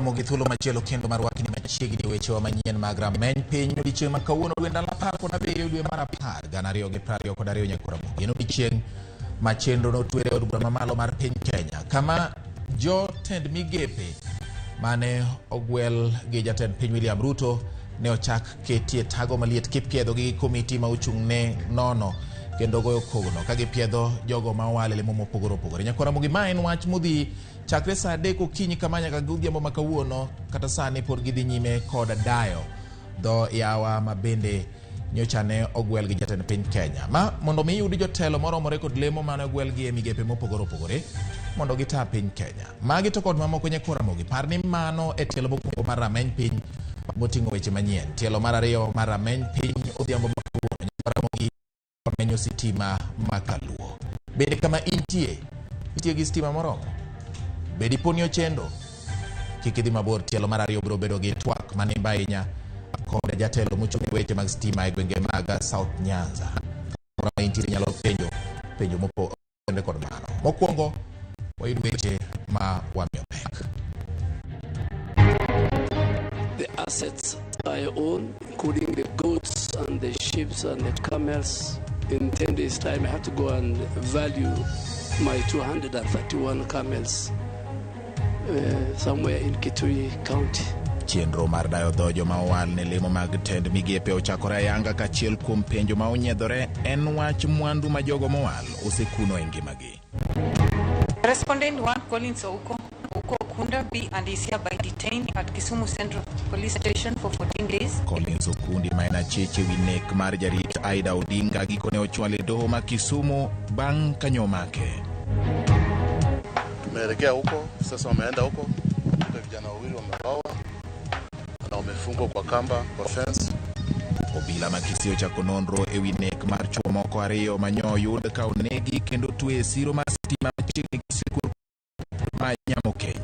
Nyakwaramogi thuolo machielo kendo mar wakni machiegni wechewa manyien mag rameny piny odiechieng' ma kawuono dwe ndalo 17 dwe mar 10 2022. Nyakwaramogi en odiechieng' ma chenro notwere e od bura mamalo mar piny Kenya kama jotend migepe mane ogwel gi jatend piny William Ruto ne ochak ketie tago maliet kipiedho gi komiti ma ochung' ne nono kendo goyo kogno ka gipiedho jogo ma owal e lemo mopogore opogore. Nyakwaramogi ma en wach modhi chakre saa 3 okinyi kama nyaka godhiambo ma kawuono, kata sani pod gidhi nyime kod dayo dho yawa ma bende nyocha ne ogwel gi jatend piny Kenya ma mondo mi yud jotelo moromore kod lemo mane ogwel gi e migepe mopogore opogore mondo gita piny Kenya. Magi to kod mamoko nyakwaramogi, par ni mano e tielo mokwongo mar rameny piny moting'o weche manyien. Tielo mar ariyo mar rameny piny odhiambo ma kawuono nyakwaramogi wamenyo sitima ma kaluo. Bende kama intie, nitie gi stima moromo? Be dipo ni ochendo? Kik idhi mabor, tielo mar ariyo biro bedo gi twak manimba ahinya kod jatelo mochung' ne weche mag stima e gwenge mag South Nyanza. Kamoro ma intiere inyalo penjo penjo mopogore kod mano. Mokwongo, wayud weche ma wamiyo pek. The assets I own, including the goats and the sheep and the camels, in 10 days' time I have to go and value my 231 camels somewhere in Kitui County. Chenro mar dayo dho joma owal ne lemo mag tend migepe ochakore ayanga ka achiel kuom penjo ma onyiedhore en wach mwandu ma jogo mowal osekuno e ngimagi. Respondent 1 Collins Ouko Okunda be and is hereby detained at Kisumu Central Police Station for 14 days. Collins Okundi ma en achich ewi nek mar jarit Aida Odinga gikone ochwal e doho ma Kisumu bang' kanyo omake. Tumeelekea huko sasa, wameenda huko, kuta vijana wawili wameuawa na wamefungwa kwa kamba kwa fence. Obila ma Kisii ochako nonro ewi nek mar chwo moko ariyo ma nyo oyud ka onegi kendo twe e siro mar sitima machiegni gi sikul ma Nyamokeny.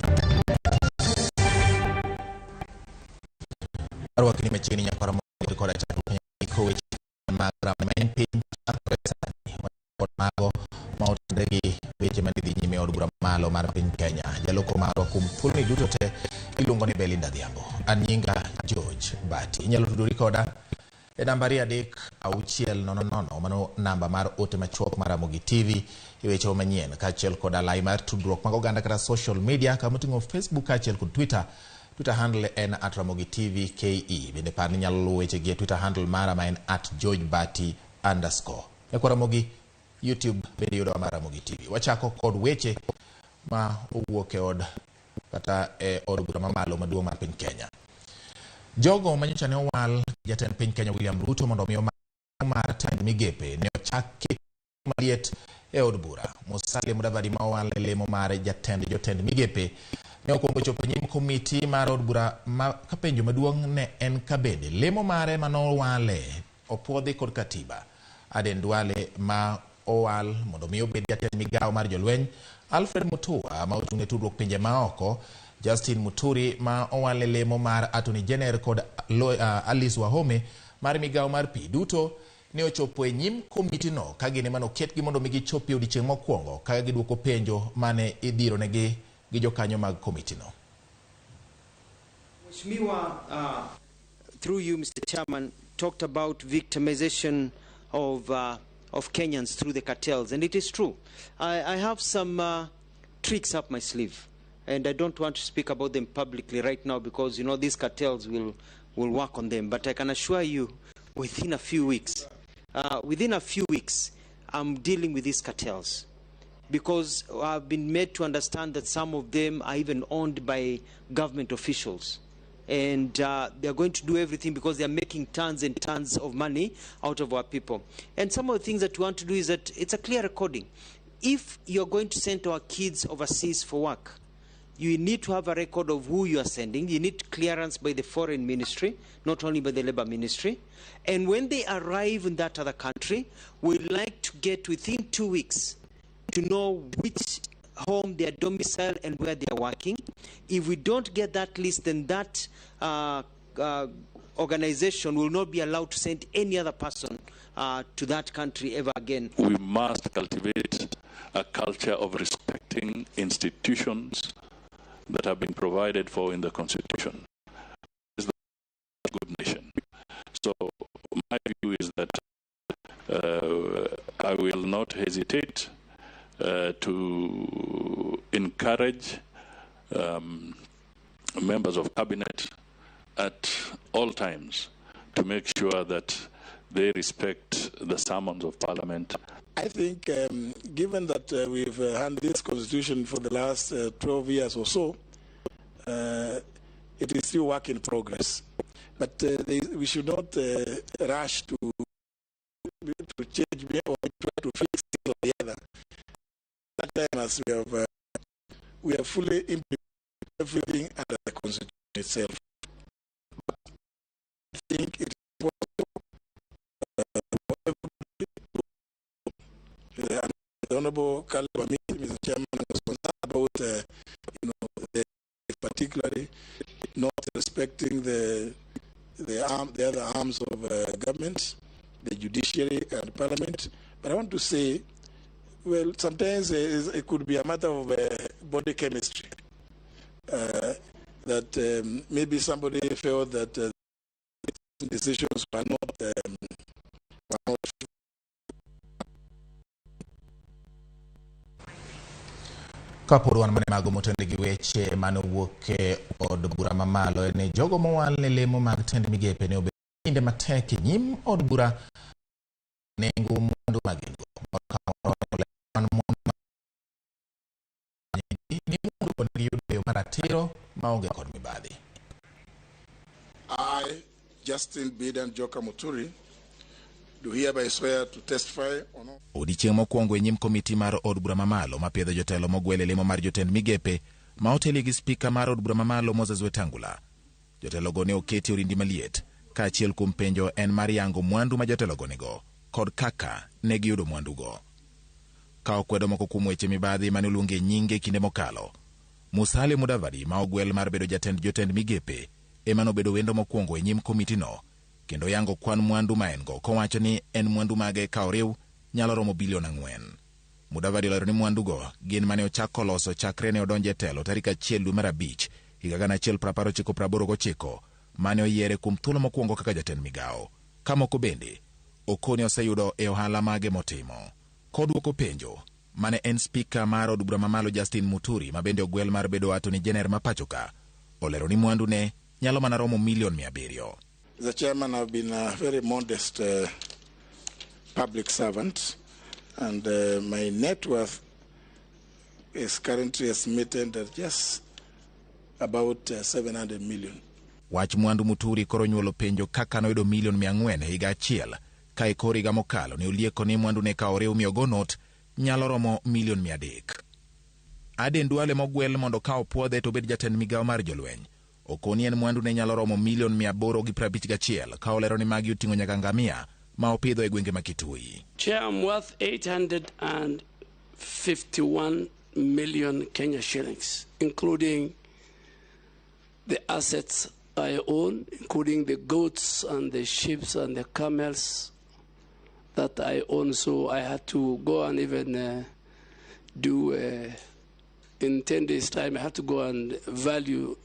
Arwakni machiegni nyakwara koda chakruok nyaka weche mag rameny piny chakore sani kod mago ma otudore gi weche mane dhi nyime e od bura malo mar piny Kenya. Jaloko marwa kuom thuoloni duto te iluongo ni Belinda Adhiambo. An nyinga George Bati. Inyalo tudori koda e namba 23600, mano namba mar ote machuok mar Ramogi TV e weche manyien, kaachiel kod alai mar tudruok mag oganda kata social media kama oting'o Facebook kaachiel kod Twitter. Twitter handle en @RamogiTVKE. Bende par ni inyalo luwo wechegi e Twitter handle mara ma en @GeorgeBati_. Nyakwa Ramogi, YouTube bende yudowa mar Ramogi TV. Wachako kod weche ma owuok e od kata e od bura mamalo maduong' mar piny Kenya. Jogo manyocha ne owal jatend piny Kenya William Ruto mondo omi mar tend migepe ne ochak keto maliet e od bura. Musalia Mudavadi ma owal e lemo mar jatend jotend migepe ne okwongo chopo e nyim komiti mar od bura ma ka penjo maduong' ne en ka bende lemo mare manowale opuodhi kod katiba. Aden Duale ma owal mondo mi obed jatend migawo mar jolweny, Alfred Mutua ma ochung' ne tudruok pinje maoko, Justin Muturi ma owal e lemo mar Attorney General kod Alice Wahome mar migawo mar pi duto ne ochopo e nyim komitino ka gin ema noketgi mondo mi gichopi odiechieng' mokwongo ka gidwoko penjo mane idhironegi gi jokanyo mag komitino. Mheshimiwa, through you, Mr. Chairman, talked about victimization of Kenyans through the cartels, and it is true. I have some tricks up my sleeve, and I don't want to speak about them publicly right now because, you know, these cartels will work on them. But I can assure you, within a few weeks, I'm dealing with these cartels, because I've been made to understand that some of them are even owned by government officials. And they're going to do everything because they're making tons and tons of money out of our people. And some of the things that we want to do is that it's a clear recording. If you're going to send our kids overseas for work, you need to have a record of who you are sending. You need clearance by the foreign ministry, not only by the labor ministry. And when they arrive in that other country, we like to get within 2 weeks to know which home they are domiciled and where they are working. If we don't get that list, then that organization will not be allowed to send any other person to that country ever again. We must cultivate a culture of respecting institutions that have been provided for in the Constitution is the good nation. So my view is that I will not hesitate to encourage members of cabinet at all times to make sure that they respect the summons of Parliament. I think given that we've had this constitution for the last 12 years or so, it is still work in progress. But we should not rush to change or try to fix it or the other. That time, as we have fully implemented everything under the constitution itself. But I think it is possible for everybody to, the Honorable Caleb Amisi, Mr. Chairman, was concerned about particularly not respecting the other arms of government, the judiciary and parliament. But I want to say, well, sometimes it could be a matter of body chemistry. That maybe somebody felt that decisions were not Kapod wan mane mago motende gi weche mane owuok e od bura mamalo en ni jogo mowal ne lemo mag tend migepe ne obedo kinde matek e nyim od bura nengo mwandu ma gin go. Moro ka moro ni mwandu go ne giyudo e yo maratiro maonge kod mibadhi. I, Justin Biden Joka Muturi, do hereby swear to testify on Odiechieng' mokwongo e nyim komiti mar od bura mamalo mapiedho jotelo mogwel e lemo mar jotend migepe ma otelie gi spika mar od bura mamalo Moses Wetangula. Jotelogo ne oketi orindi maliet ka achiel kuom penjo en mar yango mwandu ma jotelogo nigo kod kaka ne giyudo mwandugo. Ka okwedo moko kuom weche mibadhi mane oluonge nyinge kinde mokalo, Musalia Mudavadi ma ogwel mar bedo jatend jotend migepe ema nobedo wendo mokwongo e nyim komitino kendo yango kwan mwandu ma en go kowacho ni en mwandu mage ka oriw nyalo romo bilion 4. Mudavadi olero ni mwandugo gin mane ochako loso chakre ne odonjo e telo tarik 1 dwe mar 5 higa 1989 mane oyiere kuom thuolo mokwongo kaka jatend migawo. Ka moko bende okoni oseyudo e ohala mage motimo. Kodwoko penjo mane en spika mar od bura mamalo Justin Muturi ma bende ogwel mar bedo Attorney General ma pachoka olero ni mwandu ne nyalo mana romo milion 700. The chairman, have been a very modest public servant, and my net worth is currently estimated at just about 700 million. Wach mwandu Muturi koro nyuolo penjo kaka noyudo milion 400 higa achiel ka e kor higa mokalo ne olieko ni mwandu ne ka oriw mi ogo not nyalo romo milion 300. Aden Duale mogwel mondo ka opuodhe to obed jatend migawo mar jolweny okoni en mwandu ne nyalo romo milion 851 ka olero ni magi oting'o nyaka ngamia ma opidho e gwenge ma Kitui. Chair, I'm worth 851 million Kenya shillings, including the assets I own, including the goats and the sheep and the camels that I own. So I had to go and even do, in 10 days' time, I had to go and value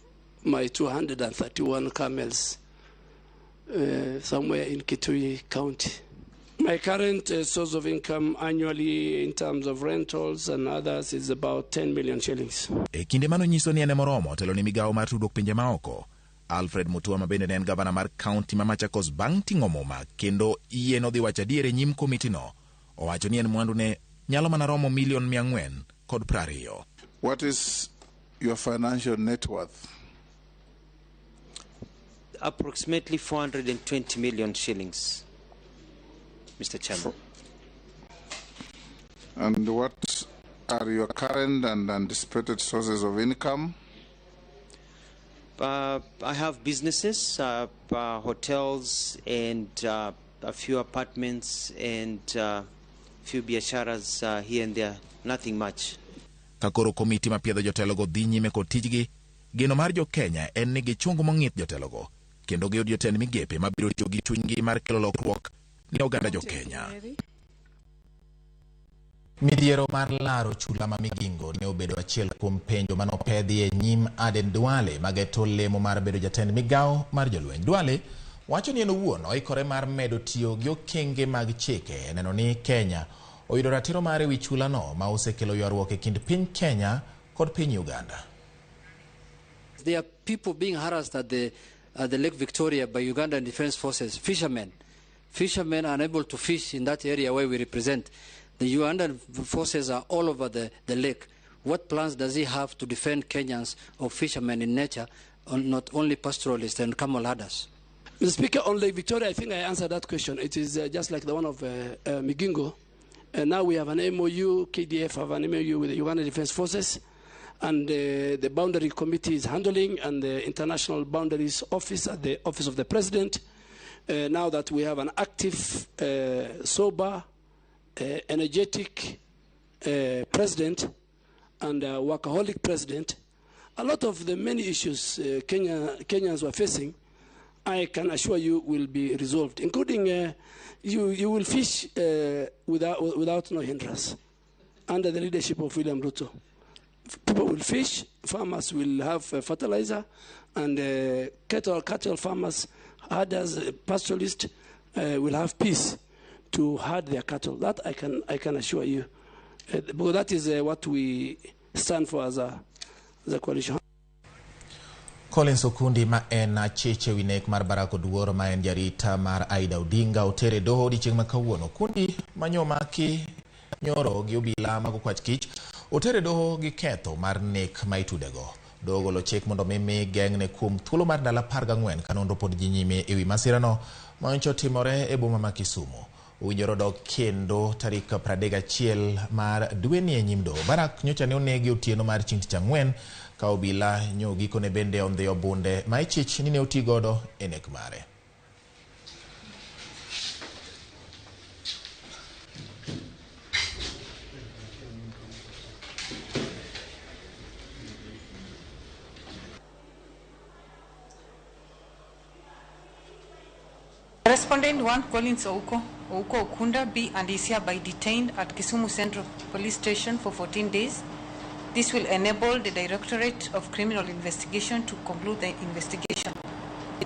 my 231 camels somewhere in Kitui County. My current source of income annually in terms of rentals and others is about 10 million shillings. E kinde mano nyiso ni en moromo telo ni migawo mar tudruok pinje maoko. Alfred Mutua ma bende ne en gavana mar kaunti ma Machakos bang' ting'o muma kendo yie nodhi wacho adier e nyim komitino owacho ni en mwandu ne nyalo mana romo milion 420. What is your financial net worth? Approximately 420 million shillings, Mr. Chairman. And what are your current and anticipated sources of income? I have businesses, hotels, and a few apartments and few biasharas here and there. Nothing much. Ka koro komiti mapiedho jotelogo dhi nyime kod tijgi, geno mar jo Kenya en ni gichung mong'ith jotelogo kendo giyud jotend migepe mabiro tiyo gi chunygi mar kelo lokruok ne oganda jo Kenya. Midhiero mar laro chula ma Migingo ne obedo achiel kuom penjo manopedhi e nyim Aden Duale mageto lemo mar bedo jatend migawo mar jolweny. Duale wacho ni en owuon oikore mar medo tiyo gi okenge mag chike e neno ni Kenya oyudo ratiro mare ewi chulano ma osekelo ywaruok e kind piny Kenya kod piny Uganda. There are people being harassed at the Lake Victoria by Ugandan Defense Forces, fishermen. Fishermen are unable to fish in that area where we represent. The Ugandan forces are all over the lake. What plans does he have to defend Kenyans or fishermen in nature, not only pastoralists and camel herders? Mr. Speaker, on Lake Victoria, I think I answered that question. It is just like the one of Migingo. And now we have an MOU, KDF have an MOU with the Uganda Defense Forces, and the Boundary Committee is handling, and the International Boundaries Office at the Office of the President. Now that we have an active, sober, energetic president and a workaholic president, a lot of the many issues Kenyans were facing, I can assure you will be resolved, including you will fish without no hindrance under the leadership of William Ruto. People will fish, farmers will have fertilizer, and cattle farmers, herders, pastoralists will have peace to herd their cattle. That I can assure you, because that is what we stand for as a coalition. Collins Okundi ma en acheche wi nek mar Barack Oduor ma en jarita mar Aida Odinga otere doho odiechieng' ma kawuono. Okundi manyomaki nyoro gi obila mag okwach kich otere doho gi ketho mar nek ma itudego. Doho ogolo chik mondo mi geng'ne kuom thuolo mar ndalo 14 ka nonro pod dhi nyime ewi masirano ma nyocha otimore e boma ma Kisumu. Owinjore odok kendo tarik 31 mar dweni e nyim doho. Barack nyocha ne onegi otieno mar chieng' tich ang'wen ka obila nyo gikone bende ondhiyo bunde ma ichich ni ne oti godo e nek mare. Respondent 1, Collins Ouko Okunda, be and is hereby detained at Kisumu Central Police Station for 14 days. This will enable the Directorate of Criminal Investigation to conclude the investigation.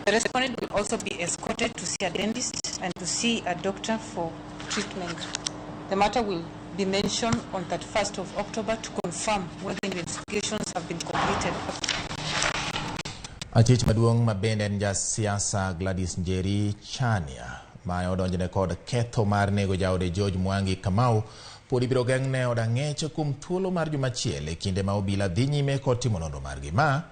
The respondent will also be escorted to see a dentist and to see a doctor for treatment. The matter will be mentioned on 31st of October to confirm whether investigations have been completed. Achich maduong' ma bende en jasiasa Gladys Njeri Chania ma odonjne kod ketho mar nego jaode George Mwangi Kamau pod ibiro geng'ne od ang'ech kuom thuolo mar juma achiel e kinde ma obila dhi nyime kod timo nonro margi. Ma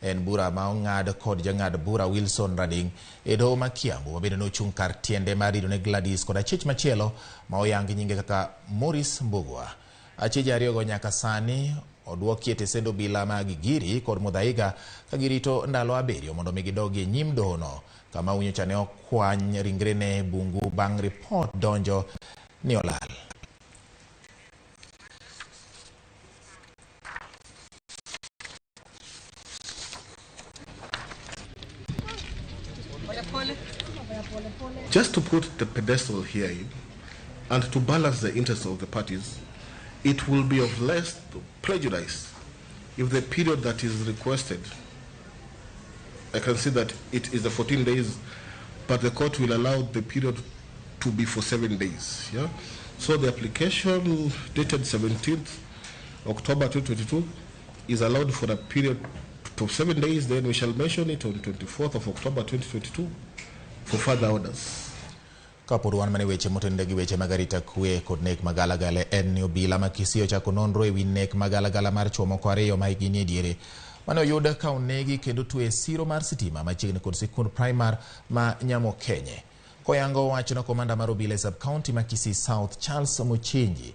en bura ma ong'ad kod jang'ad bura Wilson Rading e doho ma Kiambu ma bende nochung' kar tiende mar rido ne Gladys kod achich machielo ma oyangi nyinge kaka Maurice Mbugua. Achije ariyogo nyaka sani oduoki e tesend obila ma Gigiri kod Muthaiga ka girito ndalo 7 mondo mi gidogi e nyim dohono kama nyocha ne okwany ringrene bungu bang' ripot donjo ni olal. Just to put the pedestal here in and to balance the interests of the parties, it will be of less prejudice if the period that is requested, I can see that it is the 14 days, but the court will allow the period to be for 7 days. Yeah? So the application dated 17th October 2022 is allowed for a period of 7 days, then we shall mention it on 24th of October 2022 for further orders. Kapod wan mane weche motenore gi weche mag arita kwe kod nek magalagala en ni obila ma Kisii ochako nonro ewi nek magalagala mar chuo moko ariyo ma hikgi nie diere mane oyud ka onegi kendo twe e siro mar sitima machiegni kod sikund primar ma Nyamokenye. Koyango wachno, komanda mar obila e sub-county ma Kisii South Charles Muchinji,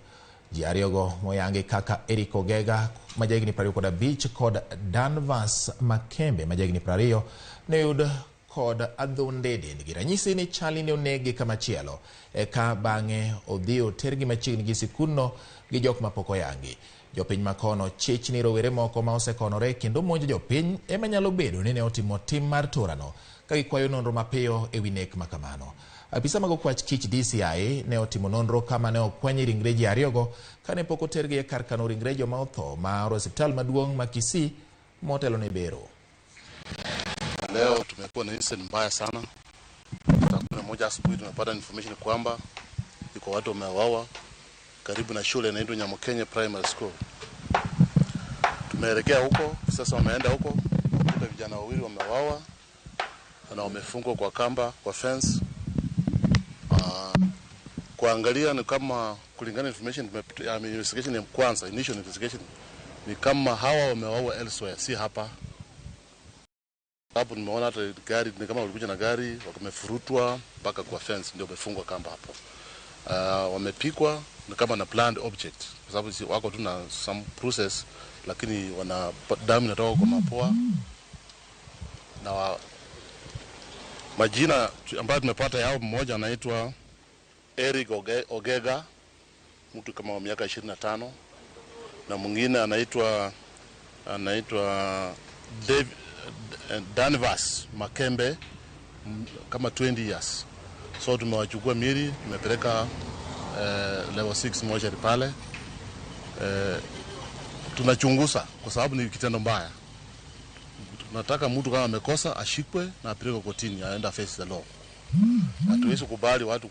ji ariyogo moyangi kaka Eric Ogega ma jahigni 25 kod Danvas Makembe ma jahigni 20 ne oyud kod adhonde dendgi. Ranyisi ni chali ne onegi kamachielo eka bang'e odhi otergi machiegni gi sikundno gi jok mapok oyangi. Jopiny makono chich ni rowere moko ma osekonore kendo monjo jopiny ema nyalo bedo ni ne otimo tim mar torano ka gikwayo nonro mapiyo ewi nek makamano. Apisa mag okwach kich DCI ne otimo nonro kama ne okwany ringre ji ariyogo kane pok otergi e kar kano ringre joma otho mar osiptal maduong' ma Kisii motelo ne bero. Leo tumekuwa na incident mbaya sana. Saa 11 asubuhi tumepata information kwamba iko watu wameuawa karibu na shule inaitwa Nyamukenye Primary School. Tumeelekea huko, sasa wameenda huko, kuta vijana wawili wameuawa na wamefungwa kwa kamba kwa fence. Kuangalia ni kama kulingana information investigation ya kwanza, initial investigation ni kama hawa wameuawa elsewhere, si hapa. Hapo nimeona hata gari ni kama walikuja na gari wakamefurutwa mpaka kwa fence, ndio wamefungwa kamba hapo. Wamepikwa ni kama na planned object kwa sababu wako tu na some process, lakini wana damu inatoka kwa mapua na majina ambayo tumepata yao, mmoja anaitwa Eric Ogega, mtu kama wa miaka 25, na mwingine anaitwa Danvas Makembe, kama 20 years. So tumewachukua miili, tumepeleka level 6 moja pale. Tunachunguza kwa sababu ni kitendo mbaya. Tunataka mtu kama amekosa ashikwe na apelekwe kotini, aenda face the law. Hatuwezi kubali watu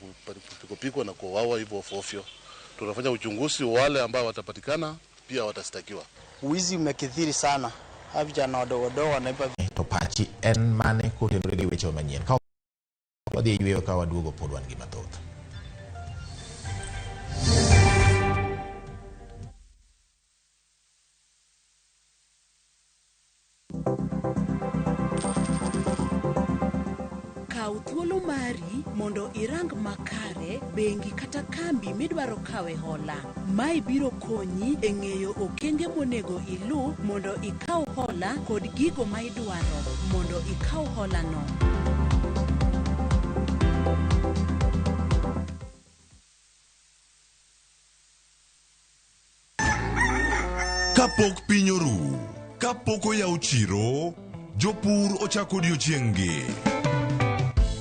kupikwa na kuuawa hivyo ofyo. Tunafanya uchunguzi, wale ambao watapatikana pia watastakiwa. Wizi umekithiri sana. Vijana wadogo wadogo wanaiba. To pachi en mane kotenore gi weche manyien. Ka wadhi e yweyo ka waduogo pod wan gi mathoth. Kaw thuolo mari mondo irang makare bengi kata kambi midwaro kawe hola. Mae biro konyi e ng'eyo okenge monego ilu mondo ikaw hola kod gigo ma idwaro mondo ikaw hola no. Kapok piny oru, kapok oyaw chiro, jopur ochako odiochieng'-gi.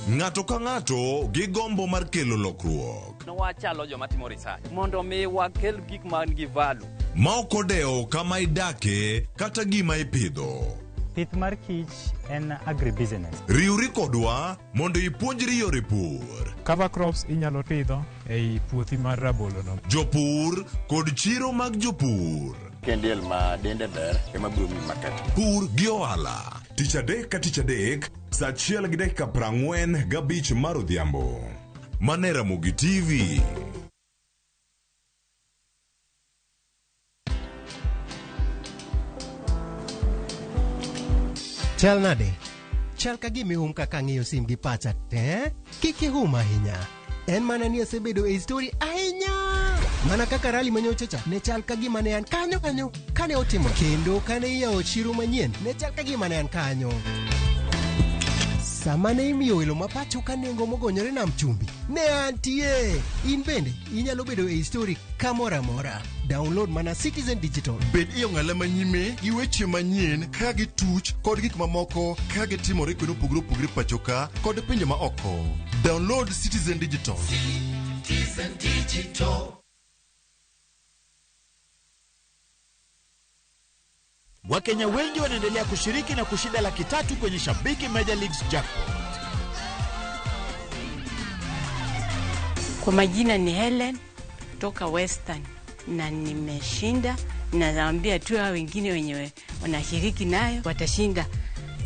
Ng'ato ka ng'ato gi gombo mar kelo lokruok. Wachalo joma timo research mondo mi wakel gik man gi value. Ma ok odewo kama idake kata gima ipidho. Pith mar kich en agribusiness. Riwri kodwa mondo ipuonjri yore pur. Cover crops inyalo pidho ei puothi mar rabolo no. Jopur kod chiro mag jopur. Kendiel ma dende ber ema biro miyi market. Pur gi ohala. Tich adek ka tich adek, saa 1:45 mar odhiambo. Mane Ramogi TV. Chal nade? Chal ka gima ihum kaka ang'iyo sim gi pacha te? Kik ihum ahinya. En mana ni asebedo e story ahinya. Mana kaka rally manyocha cha ne chal ka gima ne an kanyo kanyo kane otimo, kendo kane iyawo chiro manyien ne chal ka gima ne an kanyo. Sama ne imiyo welo ma pacho ka nengo mogonyore nam chumbi ne antie. In bende inyalo bedo e story kamoro amora. Download mana Citizen Digital. Bed e ong'ala manyime gi weche manyien ka gituch kod gik mamoko ka gitimore kuonde mopogore opogore pacho ka kod pinje ma oko. Download Citizen Digital. Citizen Digital. Wakenya wengi wanaendelea kushiriki na kushinda 300,000 kwenye Shabiki Major Leagues Jackpot. Kwa majina ni Helen kutoka Western na nimeshinda, na naambia tu hao wengine wenyewe wanashiriki nayo watashinda.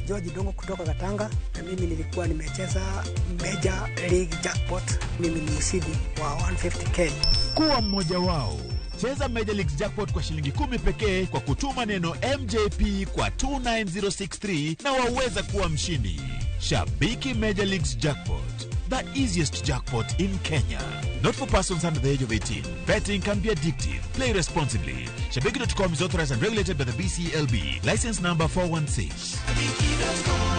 George Dongo kutoka Katanga, na mimi nilikuwa nimecheza Major League Jackpot. Mimi ni mshindi wa 150k. Kuwa mmoja wao. Cheza Major League Jackpot kwa shilingi 10 pekee kwa kutuma neno MJP kwa 29063 na waweza kuwa mshindi. Shabiki Major Leagues Jackpot, the easiest jackpot in Kenya. Not for persons under the age of 18. Betting can be addictive. Play responsibly. Shabiki.com is authorized and regulated by the BCLB. License number 416. Shabiki.com.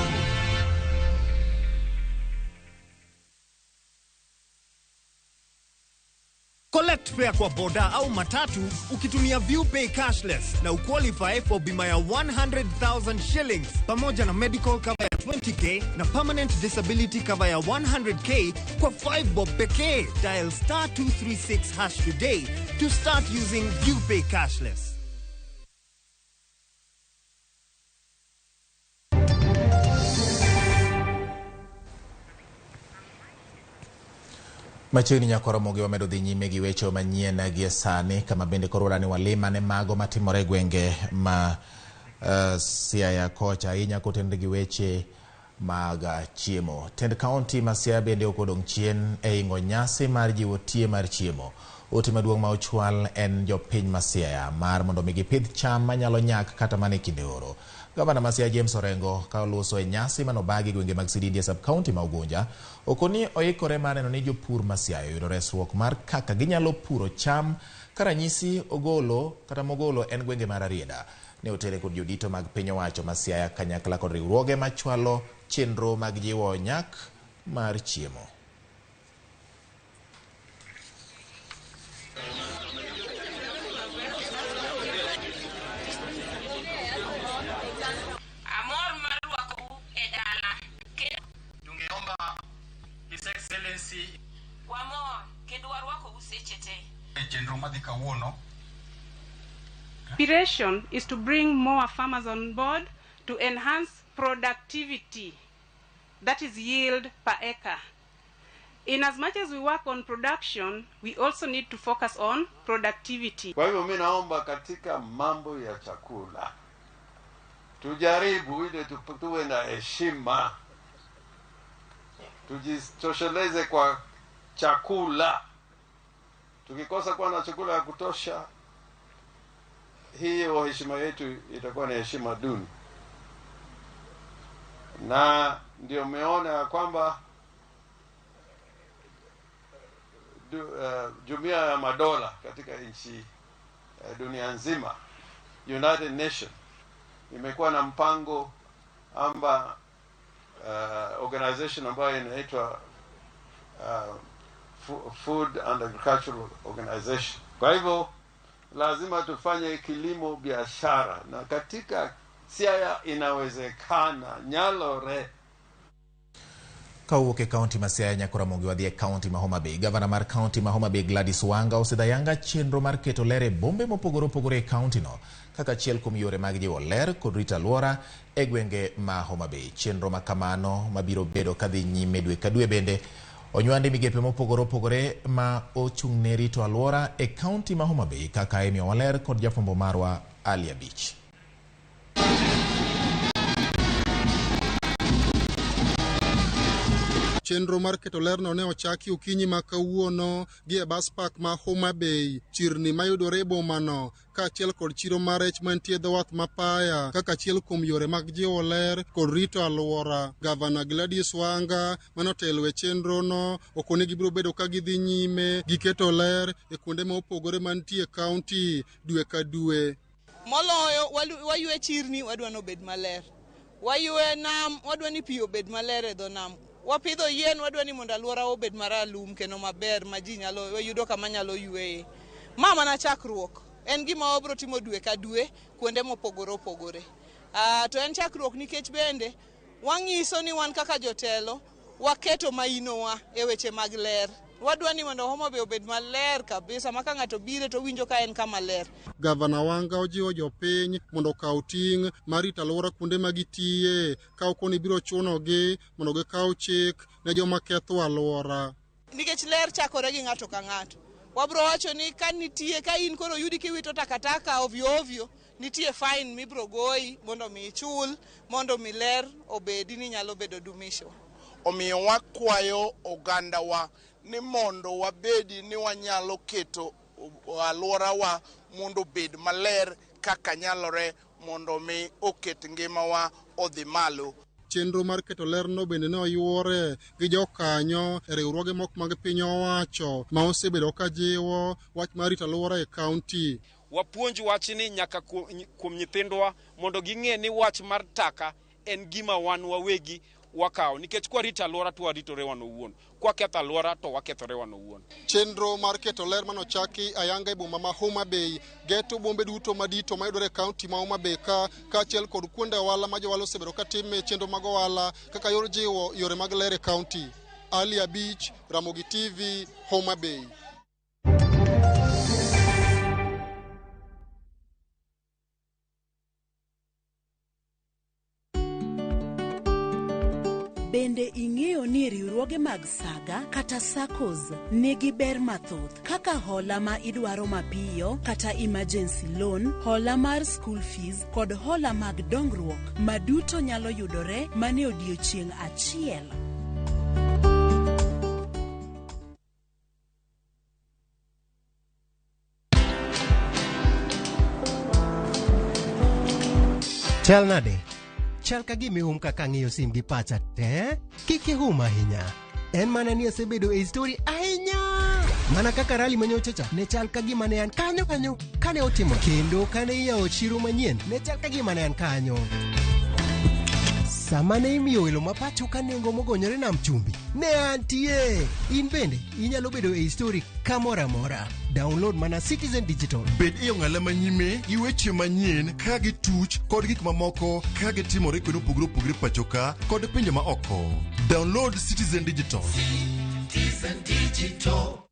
Collect fare kwa boda au matatu ukitumia ViewPay cashless na uqualify for bima ya 100,000 shillings pamoja na medical cover ya 20k na permanent disability cover ya 100k kwa 5 bob pekee. Dial star 236 hash today to start using ViewPay cashless. Machiegni nyakoromogi wamedo dhi nyime gi weche manyien gie sani kama bende koro ni walima ne mago matimore e gwenge ma Siaya kocha ahinya kotenore gi weche mag chiemo. Tend kaunti ma Siaya bende ok odong' chien e ingo nyasi mar jiwo tie mar chiemo. Ote maduong' ma ochwal en jopiny ma Siaya mar mondo mi gipidh cham manyalo nyak kata mana e kinde oro. Gavana ma Siaya James Orengo ka oloso e nyasi manobagi gwenge mag Sidindi e sub-county ma Ugunja okoni oikore mar neno ni jopur ma Siaya oyudo resruok mar kaka ginyalo puro cham ka ranyisi ogolo kata mogolo en gwenge mar Arieda. Ne otere kod jodito mag piny owacho ma Siaya kanyakla kod riwruoge machwalo chenro mag jiwo nyak mar chiemo. Aspiration is to bring more farmers on board to enhance productivity, that is yield per acre. In as much as we work on production, we also need to focus on productivity. Kwa hivyo mimi naomba katika mambo ya chakula tujaribu ile tuwe na heshima, tujitosheleze kwa chakula. Tukikosa kuwa na chakula ya kutosha, hiyo heshima yetu itakuwa ni heshima duni. Na ndio umeona kwamba Jumuiya ya Madola katika nchi dunia nzima, United Nations, imekuwa na mpango amba organization ambayo inaitwa Food and Agricultural Organization. Kwa hivyo lazima tufanye kilimo biashara, na katika Siaya inawezekana nyalore. Kawuok e kaunti ma Siaya nyaka Ramogi wadhi e kaunti ma Homa Bay. Gavana mar kaunti ma Homa Bay Gladys Wanga osedayanga chenro mar keto ler e bombe mopogore opogore e kaunti no kaka achiel kuom yore mag jiwo ler kod rito alwora e gwenge ma Homa Bay. Chenro ma kamano mabiro bedo kadhi nyime dwe ka dwe bende onywande migepe mopogore opogore ma ochung' ne rito alwora e kaunti ma Homa Bay kaka imiyowa ler kod jafwambo marwa Ali Abich. Chenro mar keto lerno ne ochaki okinyi ma kawuono gi e bus park ma Homa Bay, chirni mayudore e bomano, kaachiel kod chiro mar rech mantie e dho wath ma Paya kaka achiel kuom yore mag jiwo ler kod rito alwora. Gavana Gladys Wanga manotelo e chenrono okone gibiro bedo ka gidhi nyime gi keto ler e kuonde ma opogore mantie e kaunti dwe ka dwe. Moloyo waywe chirni wadwa ni obed maler, waywe nam wadwa ni pi obed maler e dho nam, wapidho yien wadwa ni mondo alwora obed maralum kendo maber ma ji nyalo yudo kama nyalo yweye. Ma mana chakruok, en gima wabro timo dwe ka dwe kuonde mopogore opogore. To en chakruok nikech bende wang'iso ni wan kaka jotelo waketo mainowa e weche mag ler. Wadwa ni mondo Homa Bay obed maler kabisa ma ka ng'ato bire to winjo ka en kama ler. Gavana Wanga ojiwo jopiny mondo okaw ting' mar rito alwora kuonde ma gitiye ka okoni biro chunogi mondo gikaw chik ne joma ketho alwora. Nikech ler chakore gi ng'ato ka ng'ato. Wabro wacho ni ka nitie ka in koro yudi kiwito takataka ovyo ovyo, nitie fine mibro goyi mondo mi ichul mondo mi ler obedi ni nyalo bedo dumishwa. Omiyo wakwayo ogandawa ni mondo wabedi ni wanyalo keto alworawa mondo obed maler kaka nyalore mondo mi oket ngimawa odhi malo. Chenro mar keto lerno bende ne oyuore gi jokanyo e riwruoge moko mag piny owacho ma osebedo ka jiwo wach mar rito alwora e kaunti. Wapuonj wachni nyaka kuom nyithindwa mondo ging'e ni wach mar taka en gima wan wawegi wakawo nikech kwarito alwora to waritore wan owuon, kwaketho alwora to wakethore wan owuon. Chenro mar keto ler manochaki ayanga e boma ma Homa Bay geto bombe duto madito mayudore e kaunti ma Homa Bay ka kaachiel kod kuonde ohala ma johala osebedo ka time chenro mag ohala kaka yor jiwo yore mag ler e kaunti. Ali Abich, Ramogi TV, Homa Bay. Bende ing'eyo ni riwruoge mag saga kata SACCOs nigi ber mathoth kaka hola ma idwaro mapiyo kata emergency loan, hola mar school fees kod hola mag dongruok ma duto nyalo yudore mana e odiechieng' achiel. Chal nade? Chal ka gima ihum kaka ang'iyo sim gi pacha te. Kik ihum ahinya. En mana ni asebedo e story ahinya. Mana kaka rali manyocha cha ne chal ka gima ne an kanyo kanyo kane otimo kendo kane iyawo chiro manyien ne chal ka gima ne an kanyo. Sama ne imiyo welo ma pacho ka nengo mogonyore nam chumbi, ne antie. In bende inyalo bedo e story kamoro amora. Download mana Citizen Digital. Bed e ong'ala manyime gi weche manyien ka gituch kod gik mamoko ka gitimore kuonde mopogore opogore pacho ka kod pinje ma oko. Download Citizen Digital. Citizen Digital.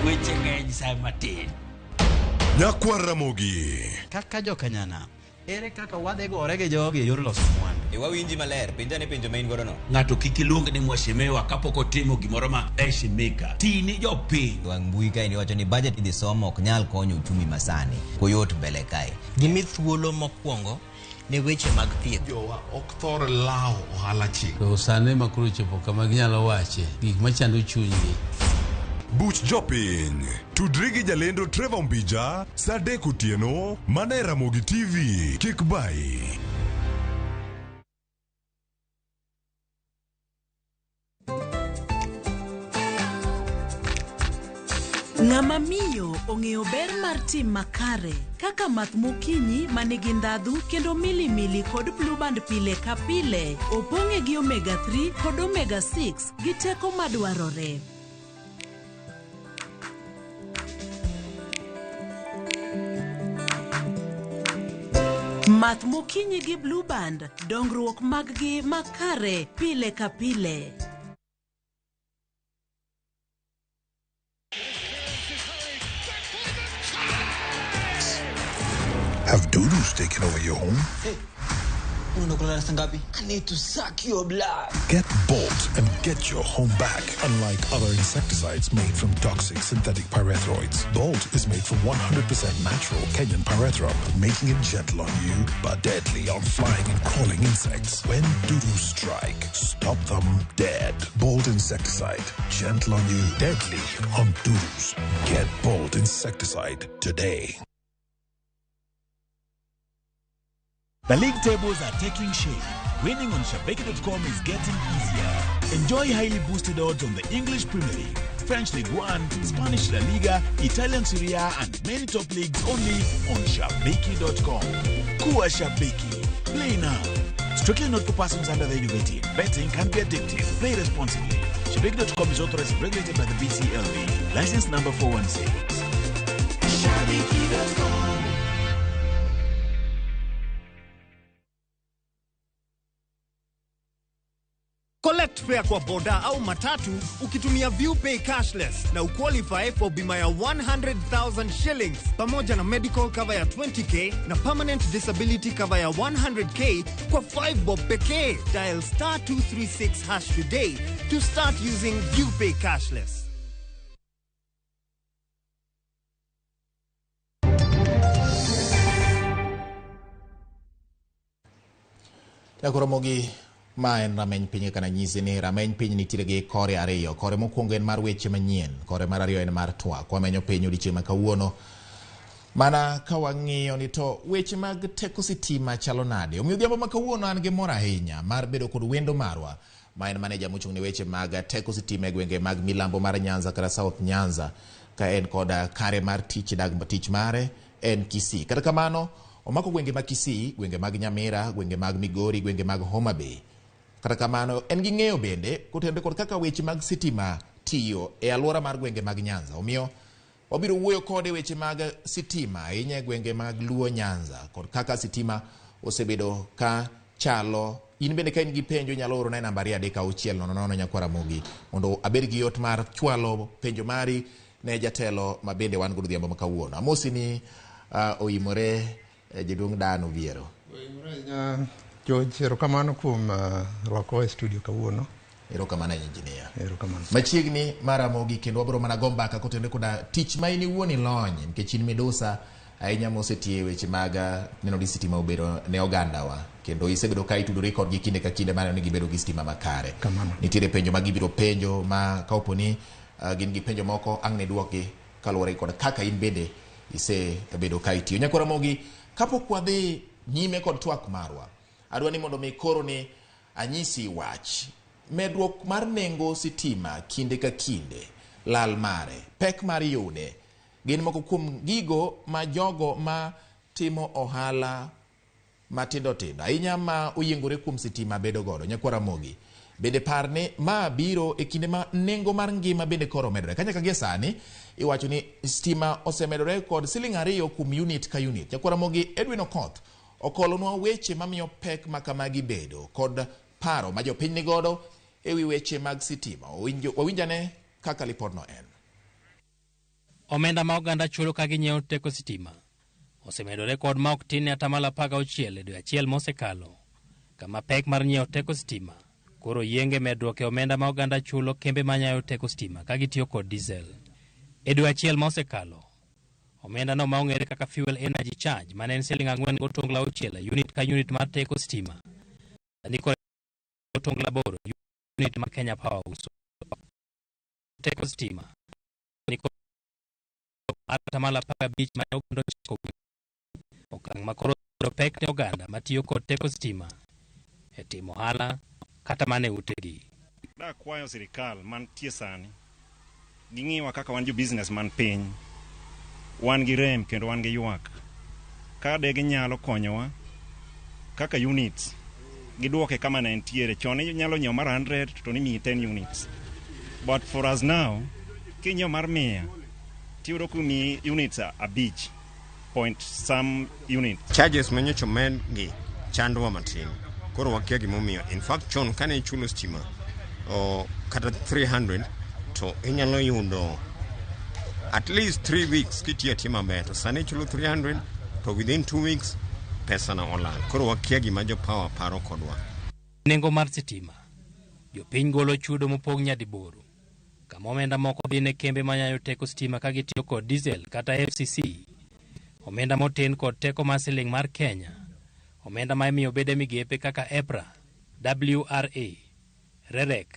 Weche ng'eny sa matin. Nyakwar Ramogi. Kaka jokanyana, ere kaka wadhi gore gi jogi e yor loso mwandu? E wawinji maler, penja ne penjo ma in godo no. Ng'ato kik iluong ni mheshimiwa kapok otimo gimoro ma heshimika. Ti ni jopiny. Wang' mbui kae ni wacho ni budget idhi somo ok nyal konyo uchumi masani. Koyot mbele kae. Gimi thuolo mokwongo ne weche mag thieth. Jowa ok thor lawo ohala chik. To sani ma koro chopo kama ginyalo wache gik machando chunygi. Buch jopiny. Tudri gi jalendo Trevor Mbija saa 3 otieno mana e Ramogi TV. Kik bayi. Ng'ama miyo ong'eyo ber mar tim makare kaka math mokinyi ma nigi ndhadhu kendo milimili kod blueband pile ka pile opong'e gi omega 3 kod omega 6 gi teko madwarore. Math mokinyi gi blueband dongruok mag-gi makare pile ka pile. Have dudus taken over your home? Hey, unakulala saa ngapi? I need to suck your blood. Get Bolt and get your home back. Unlike other insecticides made from toxic synthetic pyrethroids, Bolt is made from 100% natural Kenyan pyrethrum, making it gentle on you but deadly on flying and crawling insects. When dudus strike, stop them dead. Bolt insecticide, gentle on you, deadly on dudus. Get Bolt insecticide today. The league tables are taking shape. Winning on Shabiki.com is getting easier. Enjoy highly boosted odds on the English Premier League, French League One, Spanish La Liga, Italian Serie A, and many top leagues only on Shabiki.com. Kuwa Shabiki. Play now. Strictly not for persons under the age of 18. Betting can be addictive. Play responsibly. Shabiki.com is authorized and regulated by the BCLB. License number 416. Shabiki.com. Collect fare kwa boda au matatu ukitumia ViewPay cashless na uqualify for bima ya 100,000 shillings pamoja na medical cover ya 20k na permanent disability cover ya 100k kwa 5 bob pekee. Dial star 236 hash today to start using ViewPay cashless. Jakoromogi ma en rameny piny kaka nanyisi ni rameny piny nitiere gi kore ariyo. Kore mokwongo en mar weche manyien, kore mar ariyo en mar twak. Wamenyo piny odiochieng' ma kawuono. Mana ka wang'iyo ni to weche mag teko sitima chalo nade. Omiyo odhiambo ma kawuono an gi mor ahinya mar bedo kod wendo marwa ma en maneja mochung' ne weche mag teko sitima e gwenge mag milambo mar Nyanza kata South Nyanza ka en kod kare mar tich dag tich mare en Kisii. Kata kamano Omako gwenge mag Kisii, gwenge mag Nyamira, gwenge mag Migori, gwenge mag Homa Bay. Kata kamano, en gi ng'eyo bende kotenore kod kaka weche mag sitima tiyo e alwora mar gwenge mag Nyanza. Omiyo wabiro wuoyo kode weche mag sitima ahinya e gwenge mag Luo Nyanza kod kaka sitima osebedo ka chalo. In bende ka in gi penjo inyalo orona e namba 23600 nyakwara Ramogi mondo abed gi yot mar chwalo penjo mari ne jatelo ma bende wan godo odhiambo ma kawuono. Amosi ni oimore jaduong' Dan Oviero. Oimore ahinya George, erokamano kuom rwakowa e studio kawuono. Erokamano ahinya engineer. Erokamano. Machiegni mar Ramogi kendo wabiro mana go mbaka kotenore koda tich ma in iwuon ilony nikech in midusa ahinya mosetiyo e weche mag neno ni sitima obedo ne ogandawa kendo isebedo ka itudori kodgi kinde ka kinde maneno ni gibedo gi sitima makare. Kamano. Nitiere penjo ma gibiro penjo ma ka opo ni gin gi penjo moko ang' ne duokgi kaluwore kod kaka in bende isebedo ka itiyo. Nyakwar Ramogi, kapok wadhi nyime kod twak marwa, adwa ni mondo mi koro ni anyisi wach. Medruok mar nengo sitima kinde ka kinde, lal mare, pek mar yude, gin moko kuom gigo ma jogo ma timo ohala matindo tindo ahinya ma oyiengore kuom sitima bedo godo. Nyakwar Ramogi, bende par ni ma biro e kinde ma nengo mar ngima bende koro omedore. Ka nyaka gie sani iwacho ni stima osemedore kod siling 2 kuom unit ka unit. Nyakwar Ramogi, Edwin Okoth okolonwa weche mamiyo pek ma kamagi bedo kod paro ma jopiny ni godo e wi weche mag sitima. Wawinjane kaka lipodno en. Omenda ma oganda chulo ka ginyiewo teko sitima osemedore kod ma ok tin ne 16% e dwe achiel mosekalo, kama pek mar nyiewo teko sitima koro yienge medruok e omenda ma oganda chulo kembe manyayo teko sitima ka gitiyo kod diesel. E dwe achiel mosekalo, omenda no ma ong'ere kaka fuel energy charge mane en siling 4.6 unit ka unit mar teko sitima sani koro 8 unit ma Kenya Power uso. Teko sitima ni koro 15% mane oganda ochako okang' ma koro pek ne oganda matiyo kod teko sitima e timo ohala kata mana e utegi. Dakwayo sirikal mantie sani ging'iwa kaka wan jo business man piny, wan gi rem kendo wan gi ywak. Ka de ginyalo konyowa kaka units giduoke kama ne entiere chon, inyalo nyiewo mar 100 to nimiyi 10 units, but for us now kinyiewo mar 100 tiyudo komiyi units 5 point some units. Charges manyocha omed gi chandowa matin, koro wakia gimomiyo. In fact chon kane ichulo stima kata 300 to inyalo yudo at least 3 weeks kitiyo atiya maber, to sani ichulo 300 to within 2 weeks pesa na olal. Koro wakia gima jo power paro kodwa. Nengo mar sitima, jopiny golo chudo mopog nyadiboro, kama omenda moko dhi ne kembe manyayo teko sitima ka gitiyo kod diesel kata FCC, omenda motin kod teko mar siling mar Kenya, omenda ma imiyo bede migepe kaka EPRA, WRA, REREC,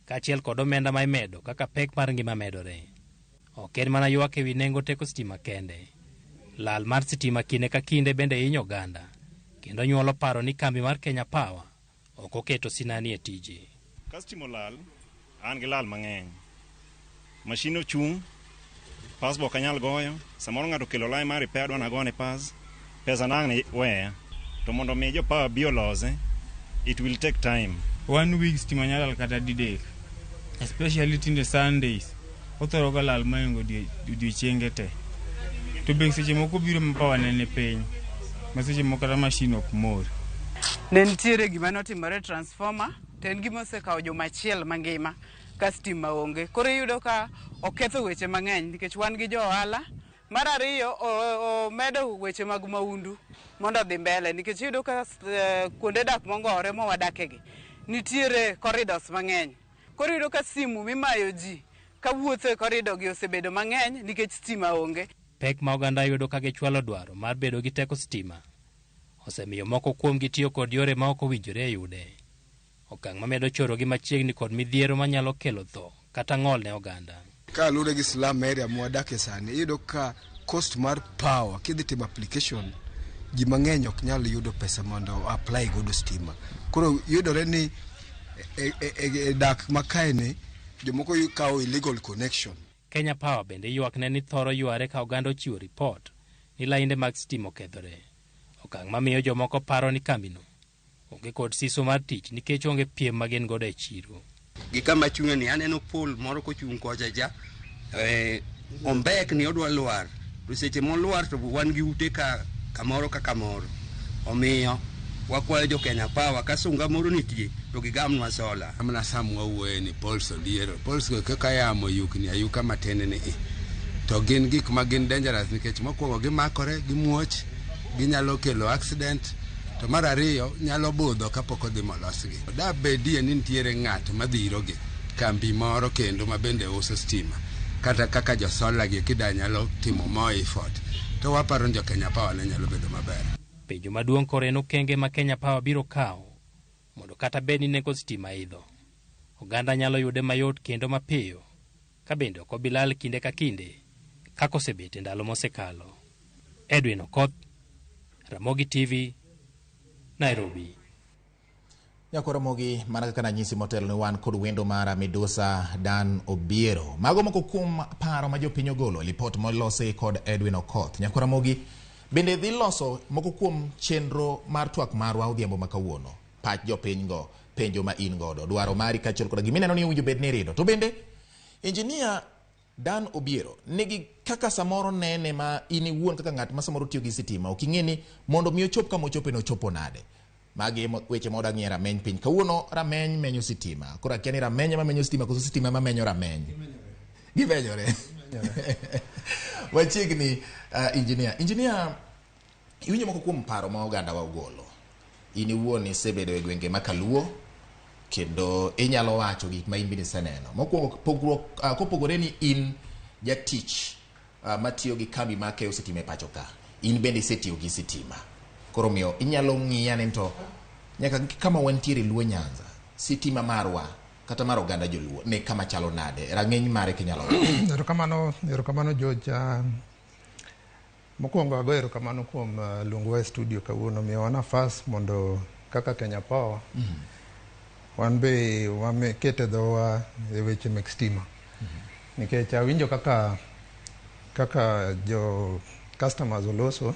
kaachiel kod omenda ma imedo kaka pek mar ngima medore. Ok en mana ywak ewi nengo teko sitima kende. Lal mar sitima kinde ka kinde bende hinyo oganda, kendo nyuolo paro ni kambi mar Kenya Power ok oketo sinani e tije. Ka stima olal, an gi lal mang'eny. Mashin ochung', pas be ok anyal goyo, samoro ng'ato okelo line mar repair dwa nagone pas, pesa na ang' ne weya. To mondo mi jo power bi olose, it will take time. 1 week stima nyalo lal kata didek, especially tinde Sundays othoro ga lal mohingo odiochienge te. To be seche moko biro ma power ne ni piny, ma seche moko kata machine ok mor. Ne nitiere gima notimore transformer, to en gima osekawo juma achiel mangima ka stima onge. Koro iyudo ka oketho weche mang'eny nikech wan gi jo ohala. Mar ariyo, omedo weche mag maundu mondo odhi mbele nikech iyudo ka kuonde dak mongowore ma wadakegi nitiere corridors mang'eny. Koro iyudo ka simu mimayo ji kawuotho e corridor gi osebedo mang'eny nikech stima onge. Pek ma oganda yudo ka gichwalo dwaro mar bedo gi teko stima osemiyo moko kuomgi tiyo kod yore ma ok owinjore e yude. Okang' mamedo chorogi machiegni kod midhiero manyalo kelo tho kata ng'ol ne oganda. Ka luwore gi slum area mwadake sani, iyudo ka cost mar power kidhi timo application ji mang'eny ok nyal yudo pesa mondo apply godo stima. Koro yudore ni e dak ma kae ni jomoko kawo illegal connection. Kenya Power bende ywak ne ni thoro yware ka oganda ochiwo ripot ni lainde mag stima okethore. Okang' mamiyo jomoko paro ni kambino onge kod siso mar tich nikech onge piem ma gin godo e chiro. Gi kama achung'e ni aneno pol moro kochung' kocha cha, ombek ni odwa lwar, to seche molwar to wan gi ute ka kamoro ka kamoro. Omiyo wakwayo jo Kenya Power ka sunga moro nitie to gigamnwa sola. Mana sama wawuoye ni poles oliero, poles go kaka yamo yukni ayuka matin ni i. To gin gik ma gin dangerous nikech mokwongo gimakore, gimuoch, ginyalo kelo accident, to mar ariyo nyalo budho kapok odhi molosgi. Da bedie ni nitiere ng'at madhirogi, kambi moro kendo ma bende uso stima, kata kaka jo solar gi kida nyalo timo more effort, to waparo ni jo Kenya Power ne nyalo bedo maber. Penjo maduong' koro en okenge ma Kenya Power biro kawo mondo kata bed ni nengo stima idho, oganda nyalo yude mayot kendo mapiyo, ka bende ok obi lal kinde ka kinde kaka osebet e ndalo mosekalo. Edwin Okoth, Ramogi TV, Nairobi. Nyako Ramogi, mana kaka nanyisi motelo ni wan kod wendo mara Midusa Dan Obiero. Mago moko kuom paro ma jopiny ogolo e lipot molosi kod Edwin Okoth. Nyako Ramogi bende dhi loso moko kuom chenro mar twak marwa odhiambo ma kawuono. Pach jopiny go, penjo ma in godo, dwaro mari kaachiel koda gimineno ni owinjo bed ni irido. To bende, Engineer Dan Obiero nigi kaka samoro nene ma in iwuon kaka ng'at ma samoro tiyo gi sitima, ok ing'e ni mondo mi ochop kama ochope nochopo nade. Magi weche ma wadwa ng'iyo e rameny piny. Kawuono rameny menyo sitima. Koro akia ni rameny ema menyo sitima koso sitima ema menyo rameny. Gimenyore. Machiegni, engineer. Engineer, iwinjo moko kuom paro ma oganda wa ogolo. In iwuon isebedo e gwenge ma Kaluo kendo inyalo wacho gik ma in bende iseneno. Mokwongo pogruok, kopogore ni in jatich matiyo gi kambi ma keyo sitima e pacho ka, in bende isetiyo gi sitima. Koro miyo inyalo ng'iya ni to nyaka kama wantiere Luo Nyanza, sitima marwa kata mar oganda joluo ne kama chalo nade? Rang'iny mare kinyalo wacho. Erokamano, erokamano George. Mokwongo ago erokamano kuom luongowa e studio kawuono, miyowa nafas mondo kaka Kenya Power wan be wakete dhowa e weche mek stima. Nikech awinjo kaka jo customers oloso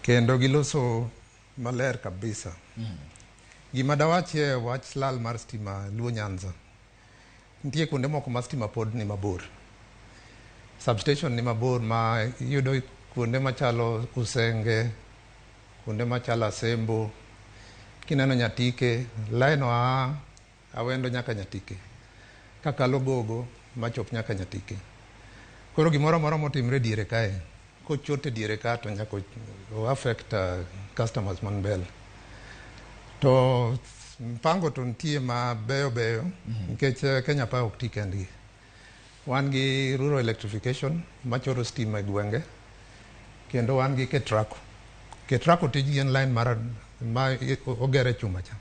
kendo giloso maler kabisa. Gima dawachie wach lal mar stima Luo Nyanza. Nitie kuonde moko ma stima pod ni mabor. Substation ni mabor ma iyudo kuonde machalo Usenge, kuonde machalo Asembo, kineno Nyatike, line oa Awendo nyaka Nyatike, kakalo Gogo machop nyaka Nyatike. Koro gimoro amora motimre diere kae, kochot e diere ka to nyaka o affect customers man mbele. To mpango to nitie mabeyo beyo nikech Kenya Power ok ti kendgi. Wan gi rural electrification machoro stima e gwenge, kendo wan gi Ketraco. Ketraco tijgi en line mar ma ogere chuma cha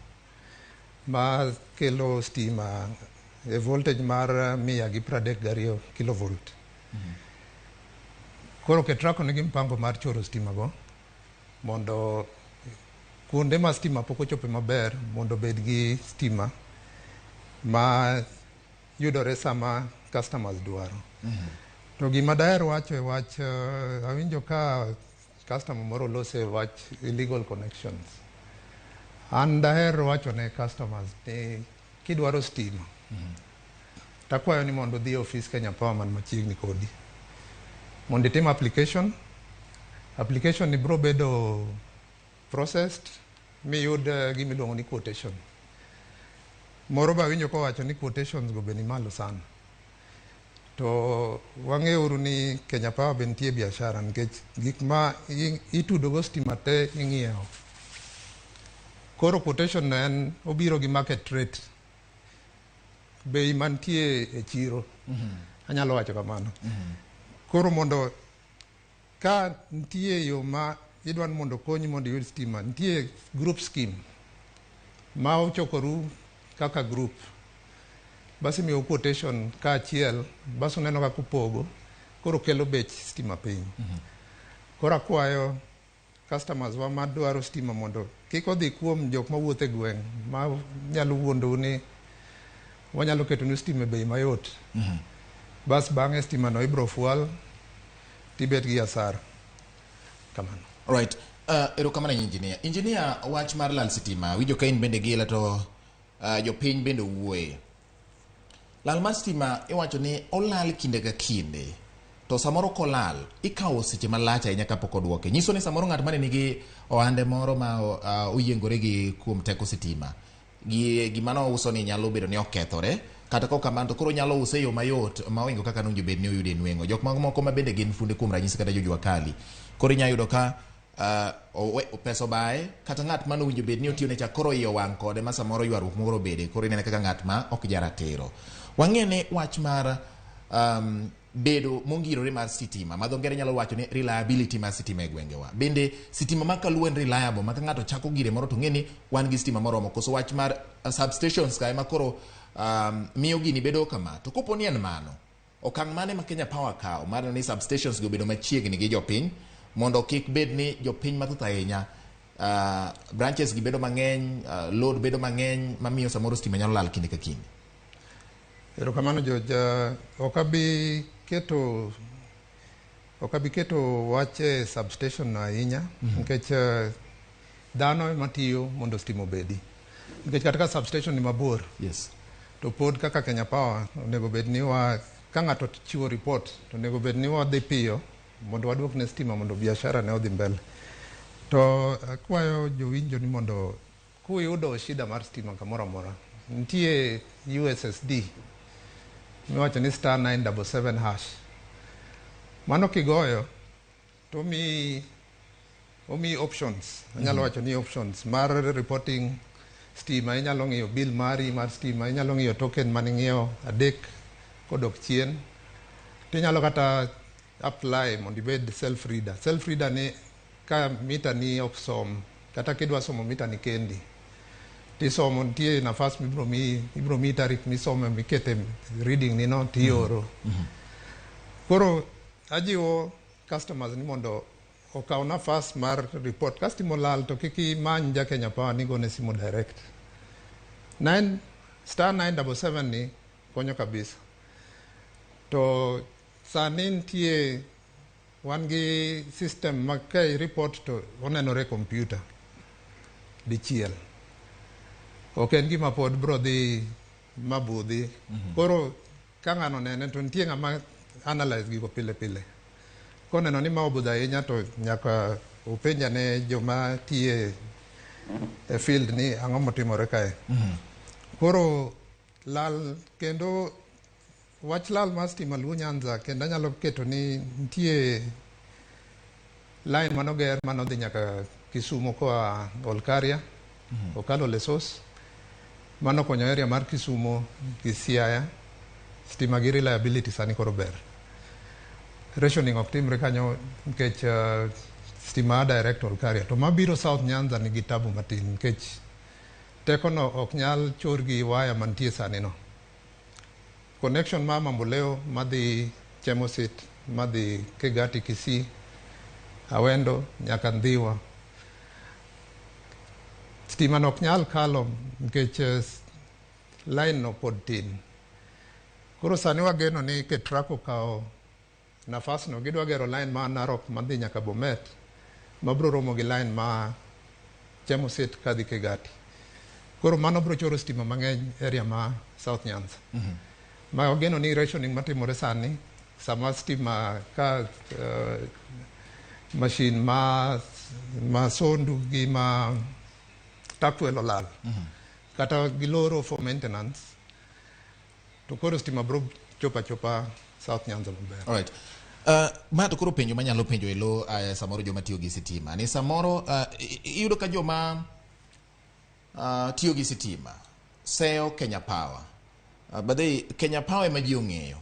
ma kelo stima e voltage mar 132 kilovolt. Koro Ketraco nigi mpango mar choro stima go mondo kuonde ma stima pok ochope maber mondo obed gi stima ma yudore sama customers dwaro. To gima daher wacho e wach, awinjo ka customer moro lose wach illegal connections. An daher wacho ne customers ni kidwaro stima, takwayo ni mondo odhi e ofis Kenya Power man machiegni kodi mondo itim application. Application ni biro bedo processed miyud gima iluongo ni quotation. Moro be awinjo kowacho ni quotations go be ni malo sana. To wang'euru ni Kenya Power be nitie biashara nikech gik ma itudo go stima te ing'iewo. Koro quotation no en obiro gi market rate, bei mantie e chiro. Anyalo wacho kamano. Koro mondo ka nitie yo ma idwa ni mondo okonyi mondo iyud stima, nitie group scheme ma uchokoru kaka group, bas imiyou quotation kaachiel, bas uneno kaka upogo, koro kelo bech stima piny. Koro akwayo customers wa madwaro stima mondo kik odhi kuom jok mawuotho e gweng' ma nyalo wuondou ni wanyalo ketonu stima e bei mayot. Bas bang'e stima no ibro fual tibet gi hasara. Kamano. Right. Erokamano injinia. Injinia, wach mar lal sitima, winjo ka in bende gila to jopiny bende wuoye. Lal mar stima iwacho ni olal kinde ka kinde. To samoro kolal, ikawo seche malach ahinya kapok oduoke. Nyiso ni samoro ng'at mane nigi ohande moro ma oyiengore gi kuom teko sitima, gi gima nouso ni nyalo bedo ni okethore, kata kok kamano to koro nyalo use e yo mayot ma ohingo kaka nowinjo bed ni oyude nweng'o. Jok moko ma bende gin funde kuom ranyisi kata jojua kali. Koro inyalo yudo ka pesa obaye, kata ng'at mane owinjo bed ni otiyo ne cha koro iye owang' kode ma samoro ywaruok moro obede, koro inene kaka ng'at ma ok jaratiro. Wang'e ni wach mar bedo mongirore mar sitima, ma dho ngere nyalo wacho ni reliability mar sitima e gwengewa. Bende sitima ma kaluo en reliable, ma ka ng'ato chako gire moro to ng'e ni wan gi sitima moromo, koso wach mar substations ka ema koro miyo gini bedo kama. To kopo ni en mano, okang' mane ma Kenya Power kawo mar neno ni substations go obedo machiegni gi jopiny, mondo kik bed ni jopiny mathoth ahinya branches gi bedo mang'eny, load bedo mang'eny, mamiyo samoro stima nyalo lal kinde ka kinde. Erokamano George. Ok abi keto wach e substation no ahinya, nikech dhano ema tiyo mondo stima obedi. Nikech kata ka substation ni mabor, yes, to pod kaka Kenya Power onego bed ni ka ng'ato chiwo report to onego bed ni wadhi piyo mondo waduok ne stima mondo biashara ne odhi mbele. To akwayo jowinjo ni mondo kuyudo shida mar stima kamoro amora, nitie USSD miwacho ni *977#. Mano kigoyo to omiyi options. Anyalo wacho ni options mar reporting stima, inyalo ng'iyo bill mari mar stima, inyalo ng'iyo token maning'iewo 3 kodok chien. Tinyalo kata apply mondo ibed self reader. Self reader ni ka mita ni ok som, kata kidwa somo mita ni kendi, tisomo, nitie nafas mibiro miyi tarik misome mikete reading ni no tioro. Koro ajiwo customers ni mondo okaw nafas mar report. Ka stima olal to kik imany ja Kenya Power ni gone simu direct. 9 *977 ni konyo kabisa. To sani nitie wan gi system ma ka i report to onenore e computer dichiel. Ok en gima pod bro dhi mabudhi. Koro ka ng'ano nene to nitie ng'ama analyze gigo pile pile. Koneno ni ma obudho ahinya to nyaka openja ne joma tiye e field ni ang'o motimore kae. Koro lal kendo wach lal mar stima Luo Nyanza, kendo anyalo keto ni nitie line manoger manodhi nyaka Kisumu koa Olkaria, okalo Lesos, mano konyo area mar Kisumu gi Siaya. Stima gi reliability sani koro ber. Rationing ok timre kanyo nikech stima a direct Olkaria. To mabiro South Nyanza nigi tabu matin nikech teko no ok nyal chor gi waya mantie sani no. Connection ma Mamboleo madhi Chemosit, madhi Kegati Kisii, Awendo nyaka Ndhiwa. Stima no ok nyal kalo nikech line no pod tin. Koro sani wageno ni Ketraco okawo nafas no, gidwa gero line ma Narok madhi nyaka Bomet, mabro romo gi line ma Chemosit kadhi Kegati. Koro mano bro choro stima mang'eny area ma South Nyanza. Ma wageno ni rationing matimore sani, sama stima ka machine ma Sondu gi ma Turkwel olal, kata giloro for maintenance, to koro stima bro chopa chopa South Nyanza maber. Alright. Ma to koro penjo manyalo penjo e lo samoro joma tiyo gi sitima ni samoro iyudo ka joma tiyo gi sitima seyo Kenya Power. By Kenya Power ema ji ong'eyo.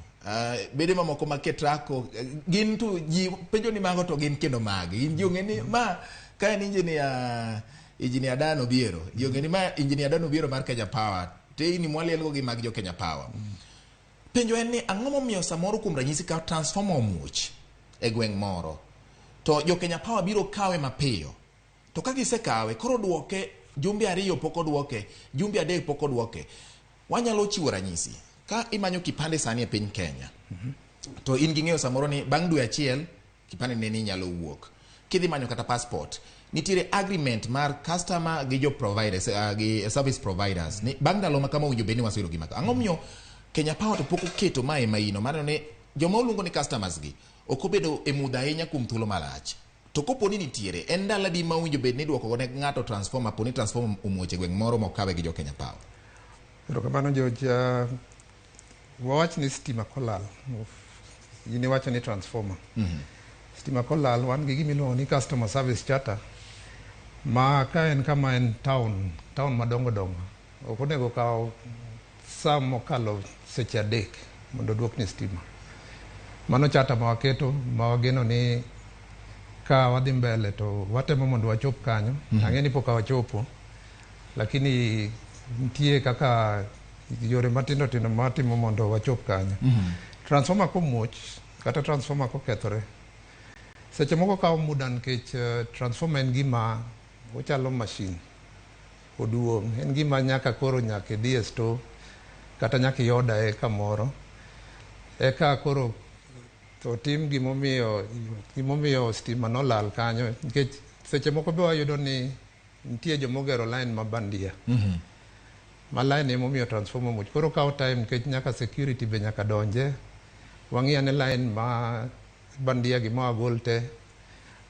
Bede mamoko ma Ketraco gin to ji penjo ni mago to gin kendo magi. Gin ji ong'e ni ma ka en engineer Dan Obiero. Ji ong'e ni ma engineer Dan Obiero mar Kenya Power. Teyni mwalielgo gi mag jo Kenya Power. Penjo en ni ang'o momiyo samoro kuom ranyisi ka transformer omuoch e gweng' moro to jo Kenya Power biro kawe mapiyo, to ka gisekawe koro duoke jumbe 2 pok oduoke, jumbe 3 pok oduoke. Wanyalo chiwo ranyisi ka imanyo kipande sani e piny Kenya, to in gi ng'eyo samoro ni bang' dwe 1 kipande neni nyalo wuok. Kidhi manyo kata passport Nitiere agreement mar customer gi jo providers, gi service providers ni bang' ndalo ma kama owinjo bed ni waseyudo gima ka. Ang'o momiyo Kenya Power to pok oketo mae maino maneno ni joma oluongo ni customers gi ok obedo e mudho ahinya kuom thuolo malach. To kopo ni nitiere, en ndalo adi ma owinjo bed ni iduoko ne ng'ato transformer po ni transformer omuoch e gweng' moro mokawe gi jo Kenya Power? Erokamano George. Wawach ni stima kolal, in iwacho ni transformer. Stima kolal, wan gi gima iluongo ni customer service charter ma ka en kama en town, town madongo dongo, ok onego kaw saa mokalo seche 3 mondo oduokni stima. Mano charter ma waketo ma wageno ni ka wadhi mbele to watemo mondo wachop kanyo. Ang'e ni pok wachopo, lakini nitie kaka yore matindo tindo matimo mondo wachop kanyo. Transformer komuoch kata transformer kokethore, seche moko kawo muda nikech transformer en gima ochalo machine, oduong', en gima nyaka koro nyaka idhi e store kata nyaka iodae kamoro eka koro to tim gimomiyo stima nolal kanyo, nikech seche moko be wayudo ni nitie jomogero line ma bandia. Ma line emomiyo transformer omuoch. Koro kawo time nikech nyaka security be nyaka donje, wang'i ane line ma bandia gi ma wagol te,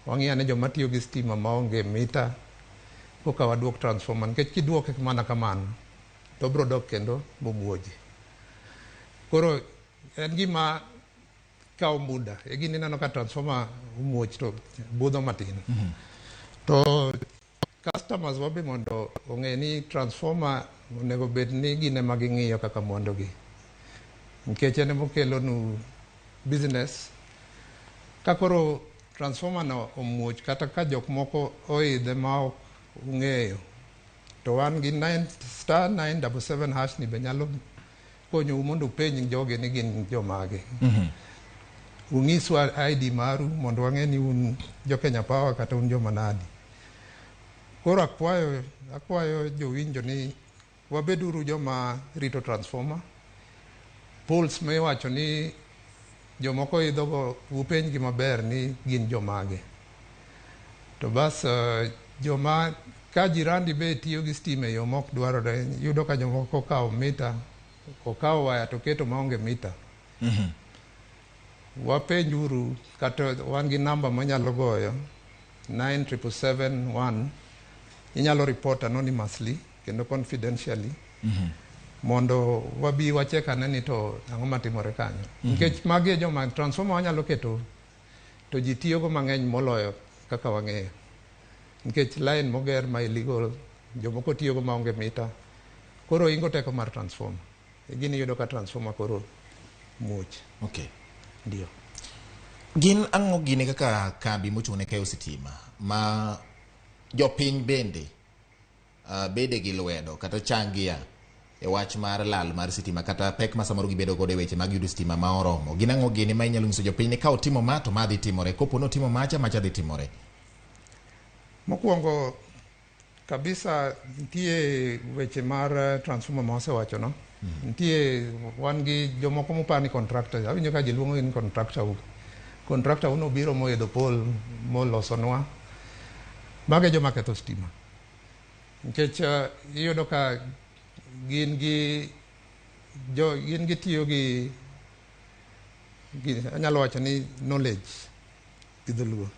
wang'i ane joma tiyo gi stima maonge mita koka waduok transformer, nikech kiduoke mana kamano to obro dok kendo momuoji. Koro en gima kawo muda, e gini ineno ka transformer omuoch to budho matin. To customers wa be mondo ong'e ni transformer onego bed ni gin ema ging'iyo kaka mwandugi, nikech en emokelonu business. Ka koro transformer no omuoch kata ka jok moko oidhe ma ok ung'eyo, to wan gi 9 star 977 hash ni be nyalo konyou mondo upenj jogi ni gin jomage. Ung'iswa ID maru mondo wang'e ni un jo Kenya Power kata un joma nadi. Koro akwayo jowinjo ni wabeduru joma rito transformer. Poles ma iwacho ni jomoko idhogo, upenjgi maber ni gin jomage. To bas joma ka jirandi be tiyo gi stima e yo mok dwarore, yudo ka jomoko okawo mita, okawo waya to keto maonge mita. Wapenjuru kata wan gi namba manyalo goyo 97771, inyalo report anonymously kendo confidentially mondo wabi wachek ane ni to ang'o matimore kanyo. Nikech magi e joma transformer wanyalo keto to ji tiyogo mang'eny moloyo kaka wang'eyo. Nikech line moger ma illegal, jomoko tiyogo maonge mita, koro ingo teko mar transformer. E gini iyudo ka transformer koro muoch. Okay. Ndio. Gin ang'o gini kaka kambi mochung' ne keyo sitima ma jopiny bende bede gi lwedo kata changia e wach mar lal mar sitima kata pek ma samoro gibedo godo e weche mag yudo sitima ma oromo? Gin ang'o gini ma inyalo nyiso jopiny ni ka otimo ma to ma dhi timore, kopo ni otimo macha, macha dhi timore? Mokwongo kabisa nitie weche mar transformer ma wasewacho no. Nitie wan gi jomoko mopar ni contractor, awinjo ka ji luongo ni contractor u. Contractor u nobiro moidho pole molosonwa. Mago e joma ketho stima. Nikech iyudo ka gin gi jo gin gitiyo gi anyalo wacho ni knowledge gi dholuo.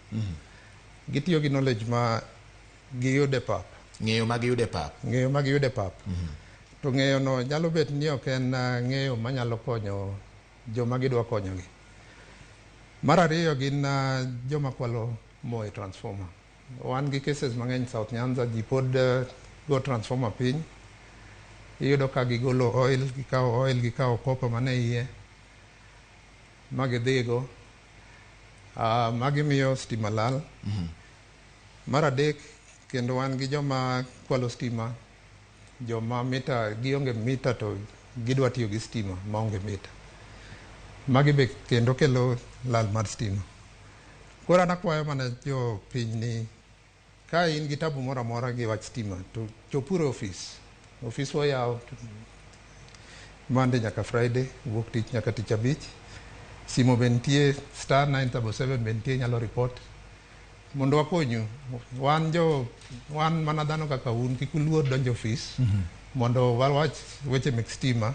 Gitiyo gi knowledge ma giyudo e pap. Ng'eyo ma giyudo e pap. Ng'eyo ma giyudo e pap. To ng'eyo no nyalo bet ni ok en ng'eyo manyalo konyo joma gidwa konyogi. Mar ariyo gin joma kwalo mo e transformer. Wan gi cases mang'eny South Nyanza, ji pod go transformer piny. Iyudo ka gigolo oil, gikawo oil, gikawo copper mane iye ma gidhigo. Magi miyo stima lal. Mar adek kendo wan gi joma kwalo stima, joma mita gionge mita to gidwa tiyo gi stima maonge mita. Magi be kendo kelo lal mar stima. Koro an akwayo mana jopiny ni ka in gi tabu moro amora gi wach stima to chopuru e ofis. Ofis wayawo Monday nyaka Friday, wuok tich nyaka tich abich. Simo be nitie star 977 be nitie, inyalo report. Mondo wakonyu. Wan jo wan mana dhano kaka un, kik uluor donjo ofis mondo wawach weche mek stima.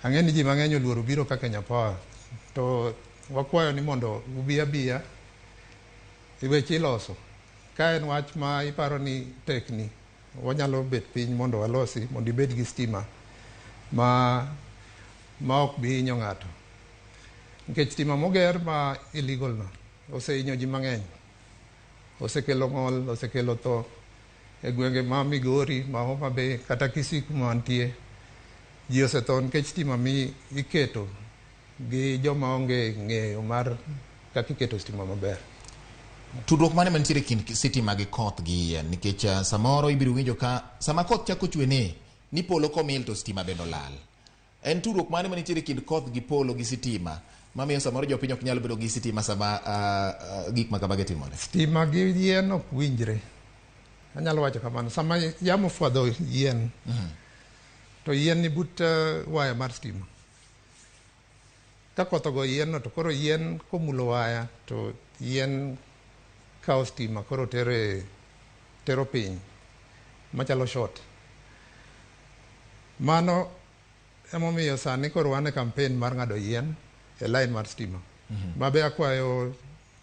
Ang'e ni ji mang'eny oluoro biro ka Kenya Power. To wakwayo ni mondo ubi abiya, weche iloso. Ka en wach ma iparo ni tekni, wanyalo bet piny mondo walosi mondo ibed gi stima ma ok bi hinyo ng'ato. Nikech stima moger ma illegal no osehinyo ji mang'eny. Osekelo ng'ol, osekelo tho e gwenge ma Migori, ma Homa Bay, kata Kisii kuma wantie. Ji osetho nikech stima mi iketo gi joma onge ng'eyo mar kaka iketo stima maber. Tudruok mane mantiere kind sitima gi koth gi yien? Nikech samoro ibiro winjo ka sama koth chako chwe ni polo komil to stima bende olal. En tudruok mane manitiere kind koth gi polo gi sitima mamiyo samoro jopiny ok nyal bedo gi sitima sama gik ma kamagi timore? Stima gi yien ok winjre. Anyalo wacho kamano. Sama yamo fwadho yien, to yien ni but waya mar stima. Ka koth ogo yien no, to koro yien komulo waya, to yien kawo stima koro tero piny machalo short. Mano emomiyo sani koro wan e campaign mar ng'ado yien e line mar stima. Mabe akwayo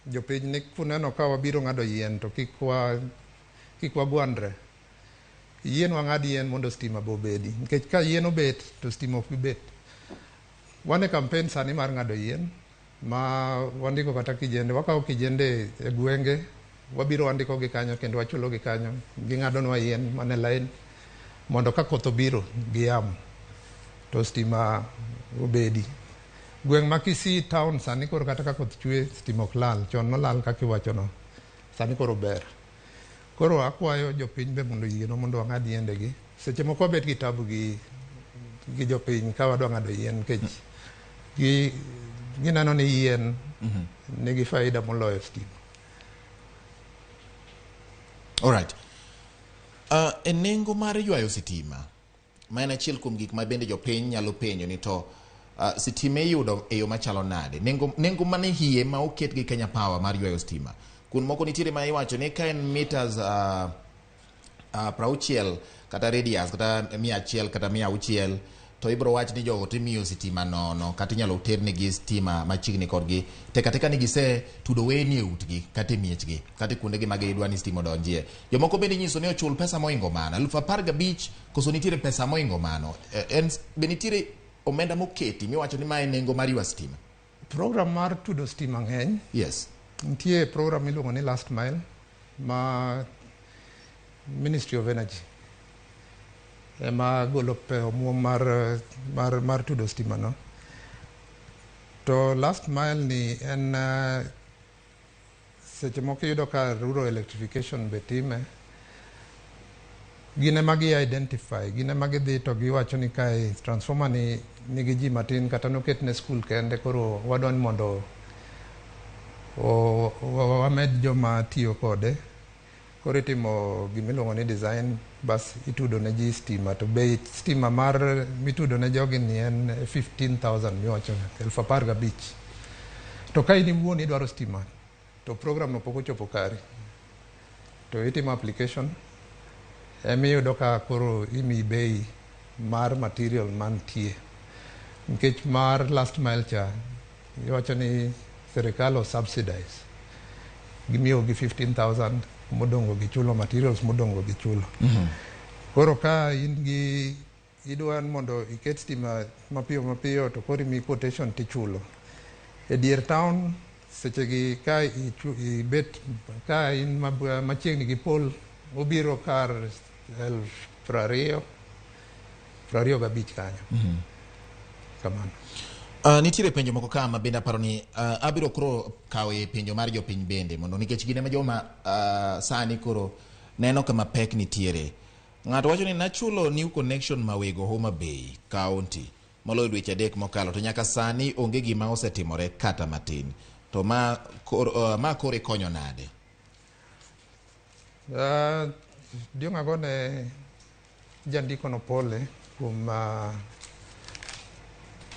jopiny ni kuneno ka wabiro ng'ado yien to kik wagwandre. Yien wang'ad yien mondo stima be obedi. Nikech ka yien obet to stima ok bi bet. Wan e campaign sani mar ng'ado yien ma wandiko kata kijende, wakawo kijende e gwenge, wabiro wandiko gi kanyo kendo wachulo gi kanyo, ging'adonwa yien mane line mondo ka koth obiro gi yamo to stima obedi. Gweng' ma Kisii town sani koro kata ka koth chwe stima ok lal, chon nolal kaka iwachono, sani koro ber. Koro akwayo jopiny be mondo oyienwa mondo wang'ad yiende gi. Seche moko wabet gi tabu gi jopiny ka wadwa ng'ado yien nikech gineno ni yien nigi faida moloyo stima. Alright. E nengo mar ywayo sitima, ma en achiel kuom gik ma bende jopiny nyalo penjo ni to sitima iyudo e yo machalo nade? Nengo mane hie ma oket gi Kenya Power mar ywayo stima? Kuond moko nitiere ma iwacho ni ka en meters 60 kata radius kata 100 kata 600 to ibiro wach ni jogo timiyo sitima nono kata inyalo ternegi sitima machiegni kodgi tek ateka ni gise tudo weyni e utgi kata e miechgi kata e kuondegi ma gidwa ni sitima odonjie. Jomoko bende inyiso ni ochul pesa moingo mano 15,000 koso nitiere pesa moingo mano. En be nitiere omenda moketi miwacho ni mae nengo mar ywa sitima? Program mar tudo stima ng'eny. Nitie program miluongo ni Last Mile ma Ministry of Energy ema golo omuom mar tudo stima no. To last mile ni en seche moko iyudo ka rural electrification be time. Gin ema gi identify, gin ema gidhi to giwacho ni kae transformer ni nigi ji matin kata noket ne skul kende, koro wadwa ni mondo wamed joma tiyo kode. Koro itimo gimiluongo ni design, bas itudo ne ji stima to bei stima mar mitudo ne jogi ni en 15,000 miwacho 15,000. To ka in iwuon idwaro stima to program no pok ochopo kari, to itimo application emiyudo ka koro imiyi bei mar material mantie. Nikech mar last mile cha iwacho ni sirikal o subsidize, gimiyo gi 15,000 modongo gichulo, materials modongo gichulo. Koro ka in gi idwa mondo iket stima mapiyo mapiyo to koro imiyi quotation tichulo. E dier town sechegi ka ibet ka in machiegni gi pole obiro kar 20,000, 25,000 kanyo. Kamano. Nitiere penjo moko ka ma bende aparo ni abiro koro kawo e penjo mar jopiny bende mondo nikech gin ema joma sani koro neno kama pek nitiere. Ng'ato wacho ni nachulo new connection mawego Homa Bay County moloyo dweche 3 mokalo to nyaka sani onge gima osetimore kata matin. To ma koro ikonyo nade? Diong' agone jandiko no pole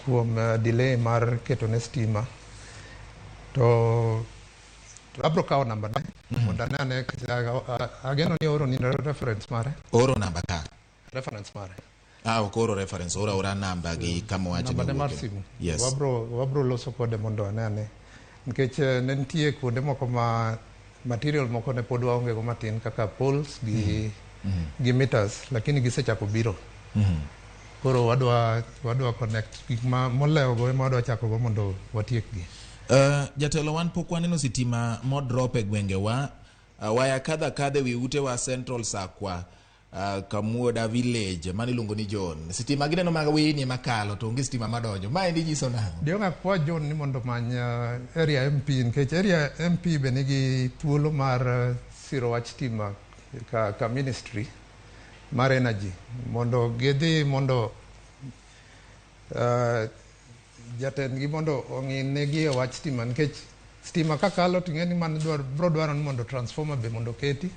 kuom delay mar keto ne stima. To abro kawo namba ne Mondo ane ane ageno ni oro ni reference mare. Oro namba ka. Reference mare. Ah, ok oro reference, oro aora namba gi kama owacho Namba ni ne mar owuoke. simu. Yes. Wabro loso kode mondo ane ane. Nikech ne nitie kuonde moko ma material moko ne pod waonge go matin kaka poles gi gi meters, lakini gisechako biro. Koro wadwa connect gik ma molewo go ema wadwa chako go mondo watiekgi. Jatelo wan pok waneno sitima modrop e gwengewa. Waya kadha kadha ewi utewa Central Sakwa, Kamuoda Village mano iluongo ni John. Sitima gineno mag wini makalo to onge sitima madonjo. Maendi nyiso nang'o? Diong' akwa John ni mondo omany area MP nikech area MP be nigi thuolo mar siro wach stima ka ministry mar energy mondo gidhi mondo jatendgi mondo ong'i negi e wach stima nikech stima kakalo to ing'e ni mano bro dwaro ni mondo transformer be mondo oketi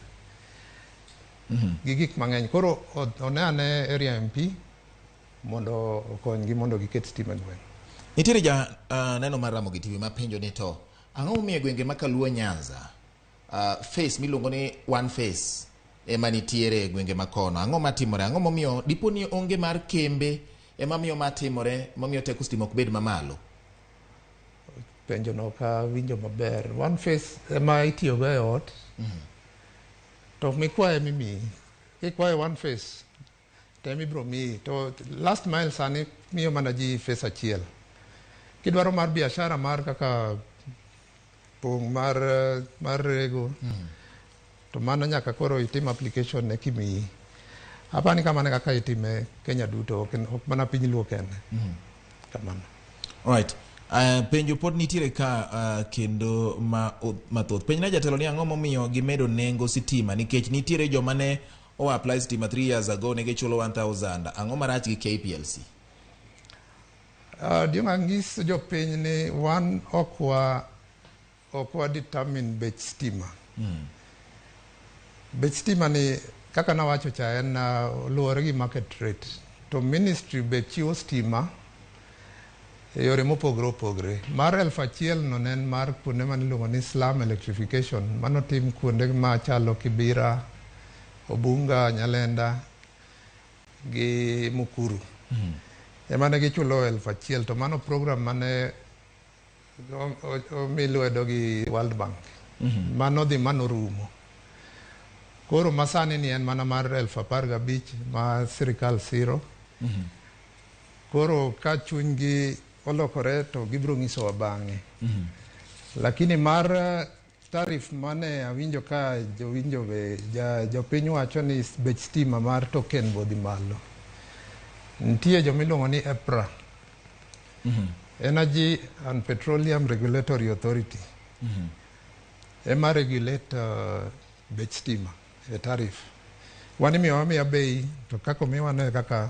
gi gik mang'eny. Koro one ane area MP mondo okonygi mondo giket stima e gweng'. Nitiere ja neno mar Ramogi TV mapenjo ni to ang'o momiyo e gwenge ma Kaluo Nyanza face miluongo ni one face ema nitiere e gwenge ma kono? Ang'o matimore? Ang'o momiyo dipo ni onge mar kembe ema miyo matimore momiyo teko stima ok bed mamalo? Penjo no ok awinjo maber. One face ema itiyogo e ot. To mikwaye mimiyi. Kikwaye one face to ema ibiro miyi. To last mile sani miyo mana ji face achiel. Kidwaro mar biashara mar kaka pong' mar rego, to mano nyaka koro itim application ne kimiyi. Apani kamano e kaka itime Kenya duto, ok mana piny Luo kende. Kamano. Alright. Penjo pod nitiere ka kendo mathoth. Penjna jatelo ni ang'o momiyo gimedo nengo sitima nikech nitiere joma ne o apply sitima 3 years ago ne gichulo 1000. Ang'o marach gi KPLC? Diong' ang'is jopiny ni wan ok wa determine bech stima. Bech stima ni kaka nawacho cha en luwore gi market rate. To ministry be chiwo stima e yore mopogore opogore. Mar 1000 no ne en mar kuonde maniluongo ni slum electrification manotim kuonde machalo Kibera, Obunga, Nyalenda gi Mukuru. Ema ne gichulo 1000 to mano program mane omi lwedo gi World Bank. Mano dhi manorumo. Koro masani ni en mana mar 15,000 ma sirikal siro. Koro ka chunygi olokore to gibiro nyisowa bang'e. Lakini mar tarif mane awinjo ka jowinjo be jopiny wacho ni bech stima mar token bodhi malo. Nitie jomiluongo ni EPRA. Energy and Petroleum Regulatory Authority. Ema regulate bech stima e tarif. Wan imiyo wamiya bei to kaka omiwa no e kaka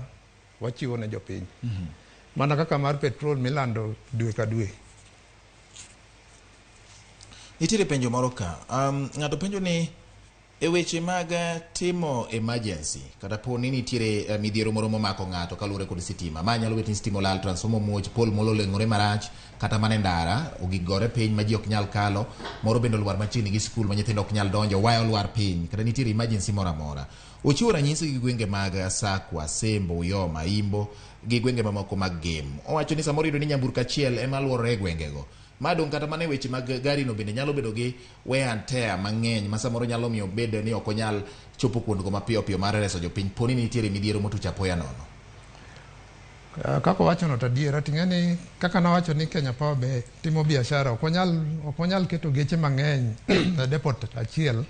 wachiwo ne jopiny. Mana kaka mar petrol milando dwe ka dwe. Nitiere penjo moro ka. Ng'ato penjo ni e weche mag timo emergency kata po ni nitiere midhiero moro momako ng'ato kaluwore kod sitima, ma nyalo bet ni sitima olal, transformer omuoch, pole moro oleng'ore marach, kata mana e ndara ogik gore piny ma ji ok nyal kalo, moro bende olwar machiegni gi skul ma nyithindo ok nyal donjo, waya olwar piny, kata nitiere emergency moro amora. Ochiwo ranyisi gi gwenge mag Sakwa, Sembo, Uyoma, Imbo gi gwenge mamoko mag Gem. Owacho ni samoro iyudo ni nyamburko achiel ema luorore e gwengego. Ma dong' kata mana e weche mag gari no bende nyalo bedo gi wear and tear mang'eny ma samoro nyalo miyo obed ni ok onyal chopo kuondgo mapiyo piyo mar reso jopiny poni nitiere midhiero motuch apoya nono. Kaka owachono to adiera, ting'e ni kaka nawacho ni Kenya Power be timo biashara, ok wanyal keto geche mang'eny e depot achiel.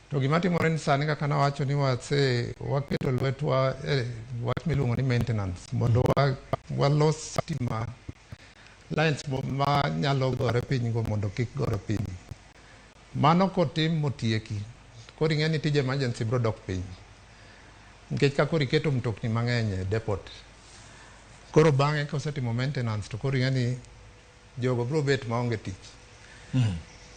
To gima timore ni sani kaka nawacho ni waketo lwetwa e wach miluongo ni maintenance mondo walos stima lines ma nyalo gore piny go mondo kik gore piny. Mano kotim motieki, koro ing'e ni tij emergency biro dok piny. Nikech ka koro iketo mtokni mang'eny e depot, koro bang'e kosetimo maintenance to koro ing'e ni jogo biro bet maonge tich.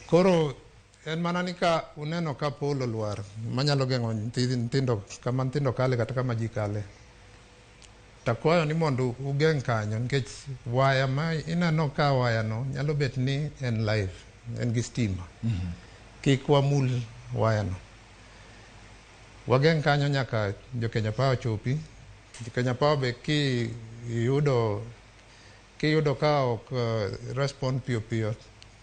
Koro en mana ni ka uneno ka pole olwar manyalo geng'o nyithindo kama nyithindo kale kata kama ji kale, takwayo ni mondo ugeng' kanyo nikech waya ma ineno ka waya no nyalo bet ni en live, en gi stima. Kik wamul waya no. Wageng' kanyo nyaka jo Kenya Power chopi. Jo Kenya Power be ki yudo kiyudo ka ok respond piyo piyo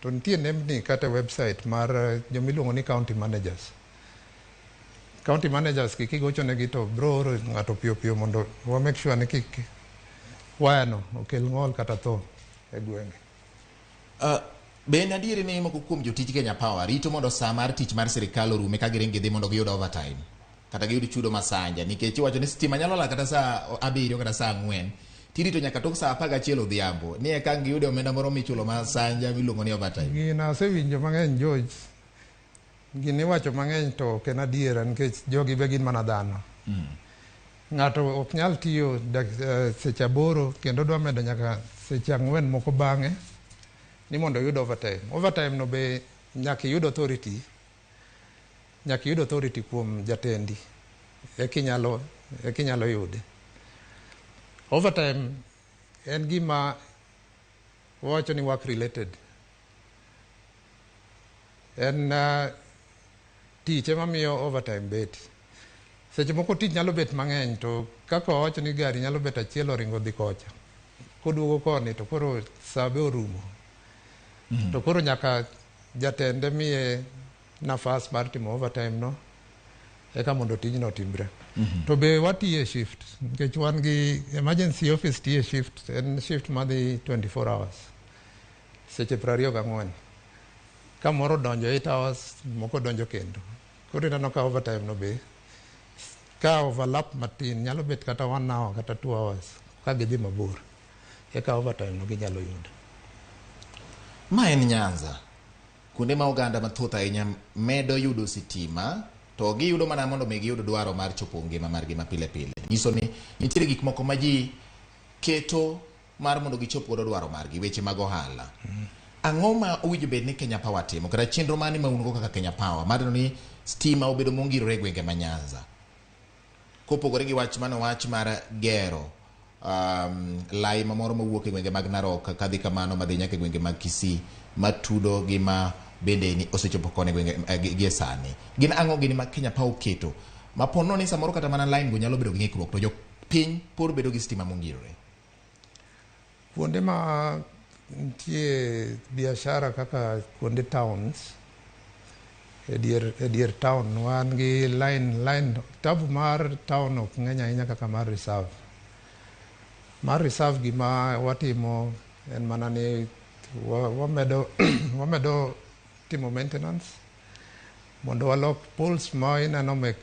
to nitie nembni kata e website mar jomiluongo ni county managers. County managers gi kigochonegi to bro oro ng'ato piyo piyo mondo wa make sure ni kik waya no okel ng'ol kata tho e gwenge. Be en adieri ni moko kuom jotij Kenya Power rito mondo saa mar tich mar sirikal orume ka giring gidhi mondo giyud overtime kata giyud chudo masanja nikech iwacho ni stima nyalo lal kata saa 7 kata saa 4 tirito nyaka tok saa 11 odhiambo ni eka ang' giyude omenda moro michulo masanja miluongo ni overtime. Gino asewinjo mang'eny George. Gini iwacho mang'eny to ok en adiera nikech jogi be gin mana dhano. Ng'ato ok nyal tiyo seche 8 kendo dwa medo nyaka seche 4 moko bang'e ni mondo oyud overtime. Overtime no be nyaka iyud authority, nyaka iyud authority kuom jatendi eka inyalo yude. Overtime en gima wawacho ni work related. En tich ema miyo overtime bet. Seche moko tich nyalo bet mang'eny to kaka wawacho ni gari nyalo bet achiel oringo dhi kocha. Koduogo koni to koro saa be orumo. To koro nyaka jatende miye nafas mar timo overtime no eka mondo tijno otimre. To be watiye shift nikech wan gi emergency office tiye shift, en shift madhi 24 hours. Seche 24. Ka moro donjo 8 hours, moko donjo kendo. Koro ineno ka overtime no be ka overlap matin nyalo bet kata 1 hour kata 2 hours ka gidhi mabor eka overtime no ginyalo yudo. Ma en Nyanza, kuonde ma oganda mathoth ahinya medo yudo sitima to giyudo mana mondo mi giyud dwaro mar chopo ngima margi mapile pile. Nyiso ni nitiere gik moko ma ji keto mar mondo gichop godo dwaro margi, weche mag ohala. Ang'o ma owinjo bed ni Kenya Power timo kata chenro mane ma un go kaka Kenya Power mar neno ni stima obedo mongirore e gwenge ma Nyanza? Kopogore gi wach mane owach mar gero lai mamoro mawuok e gwenge mag Narok kadhi kamano madhi nyaka e gwenge mag Kisii matudo gi ma bende ni osechopo koni gwenge gi e sani. Gin ang'o gini ma Kenya Power oketo ma po nono ni samoro kata mana line go nyalo bedo gi ng'ikruok to jopiny pod bedo gi stima mongirore? Kuonde ma nitie biashara kaka kuonde towns, e dier town wan gi line tabu mar town ok ng'eny ahinya kaka mar reserve. Mar reserve gima watimo en mana ni wamedo timo maintenance mondo walok poles ma ineno mek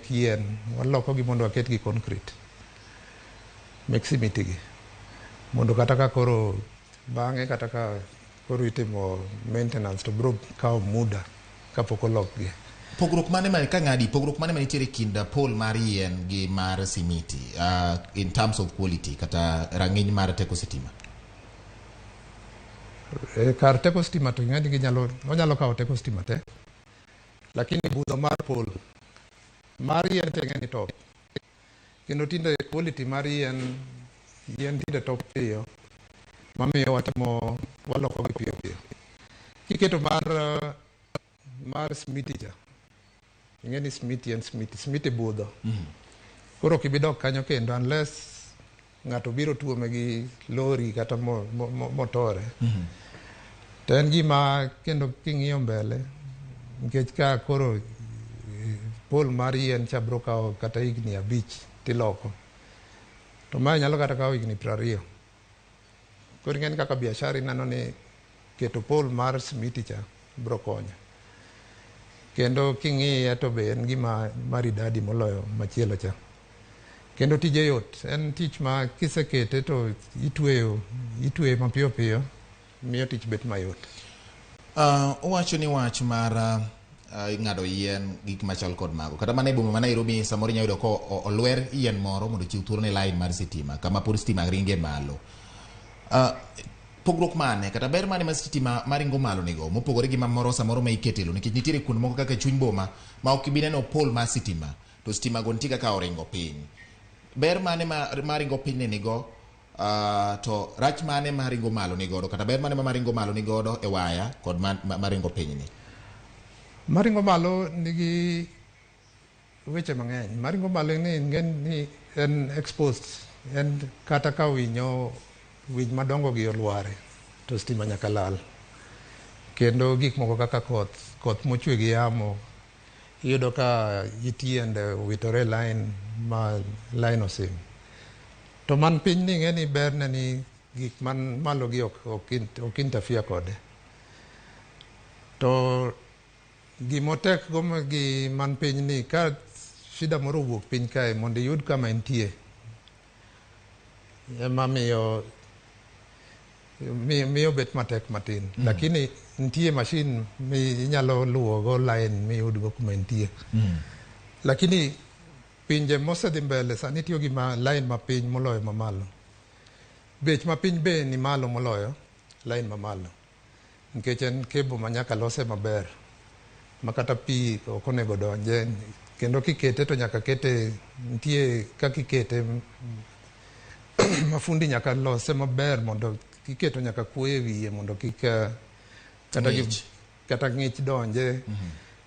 yien waloko gi mondo waket gi concrete mek simiti gi mondo kata ka koro bang'e kata ka koro itimo maintenance to biro kawo muda kapok olokgi. Pogruok mane ma ka ng'adi pogruok mane manitiere e kind pole mar yien gi mar simiti in terms of quality kata rang'iny mar teko sitima? E, kar teko stima to ing'e ni ginyalo onyalo kawo teko stima te lakini budho mar pole mar yien to ing'e ni top kendo tinde quality mar yien tinde top piyo mamiyo watimo waloko gi piyo piyo kiketo mar simiti cha ing'e ni simiti en simiti simiti budho koro ok ibi dok kanyo kendo unless ng'ato biro tuome gi lori kata motore to en gima kendo king'iyo mbele nikech ka koro pole mar yien cha biro kawo kata higni 5 tiloko to mae nyalo kata kawo higni 20 koro ing'e ni kaka biashara ineno ni keto pole mar simiti cha biro konyo kendo king'iye to be en gima maridadi moloyo machielo cha kendo tije yot en tich ma kisekete to itweyo itweye mapiyo piyo miyo tich bet mayot. Owacho ni wach mar ng'ado yien gik machal kod mago kata mana e boma ma Nairobi samoro inyalo yudo ko olwer yien moro mondo ochiw thuolo ne line mar sitima kama pod sitima ringe malo. Pogruok mane kata ber mane ma sitima maringo malo nigo mopogore gi mamoro samoro ma ikete lo nikech nitiere kuonde moko kaka chuny boma ma ok ibi neno pole mar sitima to sitima go nitie kaka oringo piny ber mane ma maringo piny ni nigo To rach mane ma ringo malo ni godo kata ber mane ma ringo malo ni godo e waya kod ma ringo piny ni? Maringo malo nigi weche mang'eny. Maringo malo ni ng'en ni en exposed. En kata ka winyo winy madongo gi olware to stima nyaka lal. Kendo gik moko kaka koth, koth mochwe gi yamo, iyudo ka it yiende owitore e line ma line osim. To man piny ni ing'e ni berne ni gik man malo gi ok interfere kode. To gimotek go gi man piny ni ka shida moro owuok piny kae mondo iyud kama entie ema miyo bet matek matin. Lakini nitie machine mi inyalo luwo go line miyud go kuma entie. Lakini pinje mosedhi mbele sani tiyo gi line mapiny moloyo mamalo. Bech mapiny be ni malo moloyo line mamalo. Nikech en cable ma nyaka lose maber ma kata pi ok onego donje kendo kikete to nyaka kete nitie kaka ikete ma fundi nyaka lose maber mondo iketo nyaka kuoyo e wiye mondo kik kata Ng'ich. Kata ng'ich donje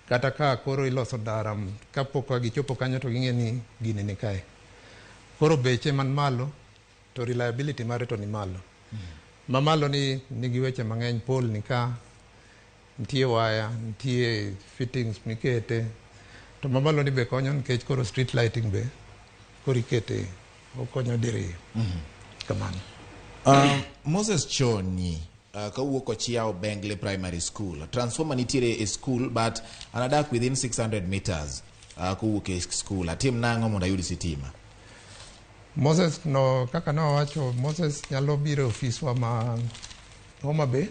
kata ka koro iloso ndara kapok gichopo kanyo to ging'e ni gini ni kae. Koro beche man malo to reliability mare to ni malo. Mamalo ni nigi weche mang'eny, pole ni ka, nitie waya, nitie fittings mikete. To mamalo ni be konyo nikech koro street lighting be koro ikete okonyo diriyo. Kamano. Moses Choni kawuok Ochiao Bengle Primary School. Transformer nitiere e school but an adak within 600 meters kowuok e school. Atim nang'o mondo ayud sitima? Moses no kaka nowacho, Moses nyalo biro e ofiswa ma Homa Bay